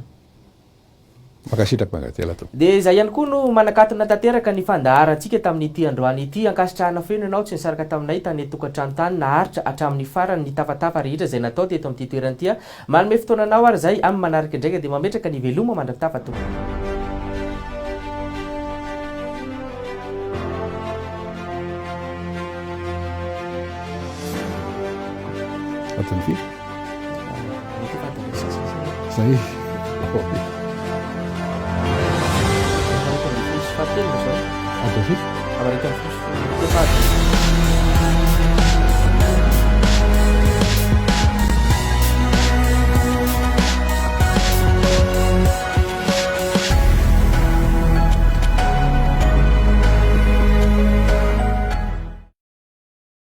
Mankasitraka Mangatela tompoko. Dia izay ihany koa no manakatona tanteraka ny fandaharantsika tamin'ity androany ity. Ankasitrahana feno ianao tsy nisaraka taminay tany an-tokantrano tany naharitra hatramin'ny farany ny tafatafa rehetra izay natao teto amin'ity toerana ity. Manome fotoana anao ary izay amin'ny manaraka indraika dia mametraka ny veloma mandra-pitafa tompoko. Adiny firy? Mety efa adiny sasany zay. Zay. 11:30 izao. Adiny firy? 11:30.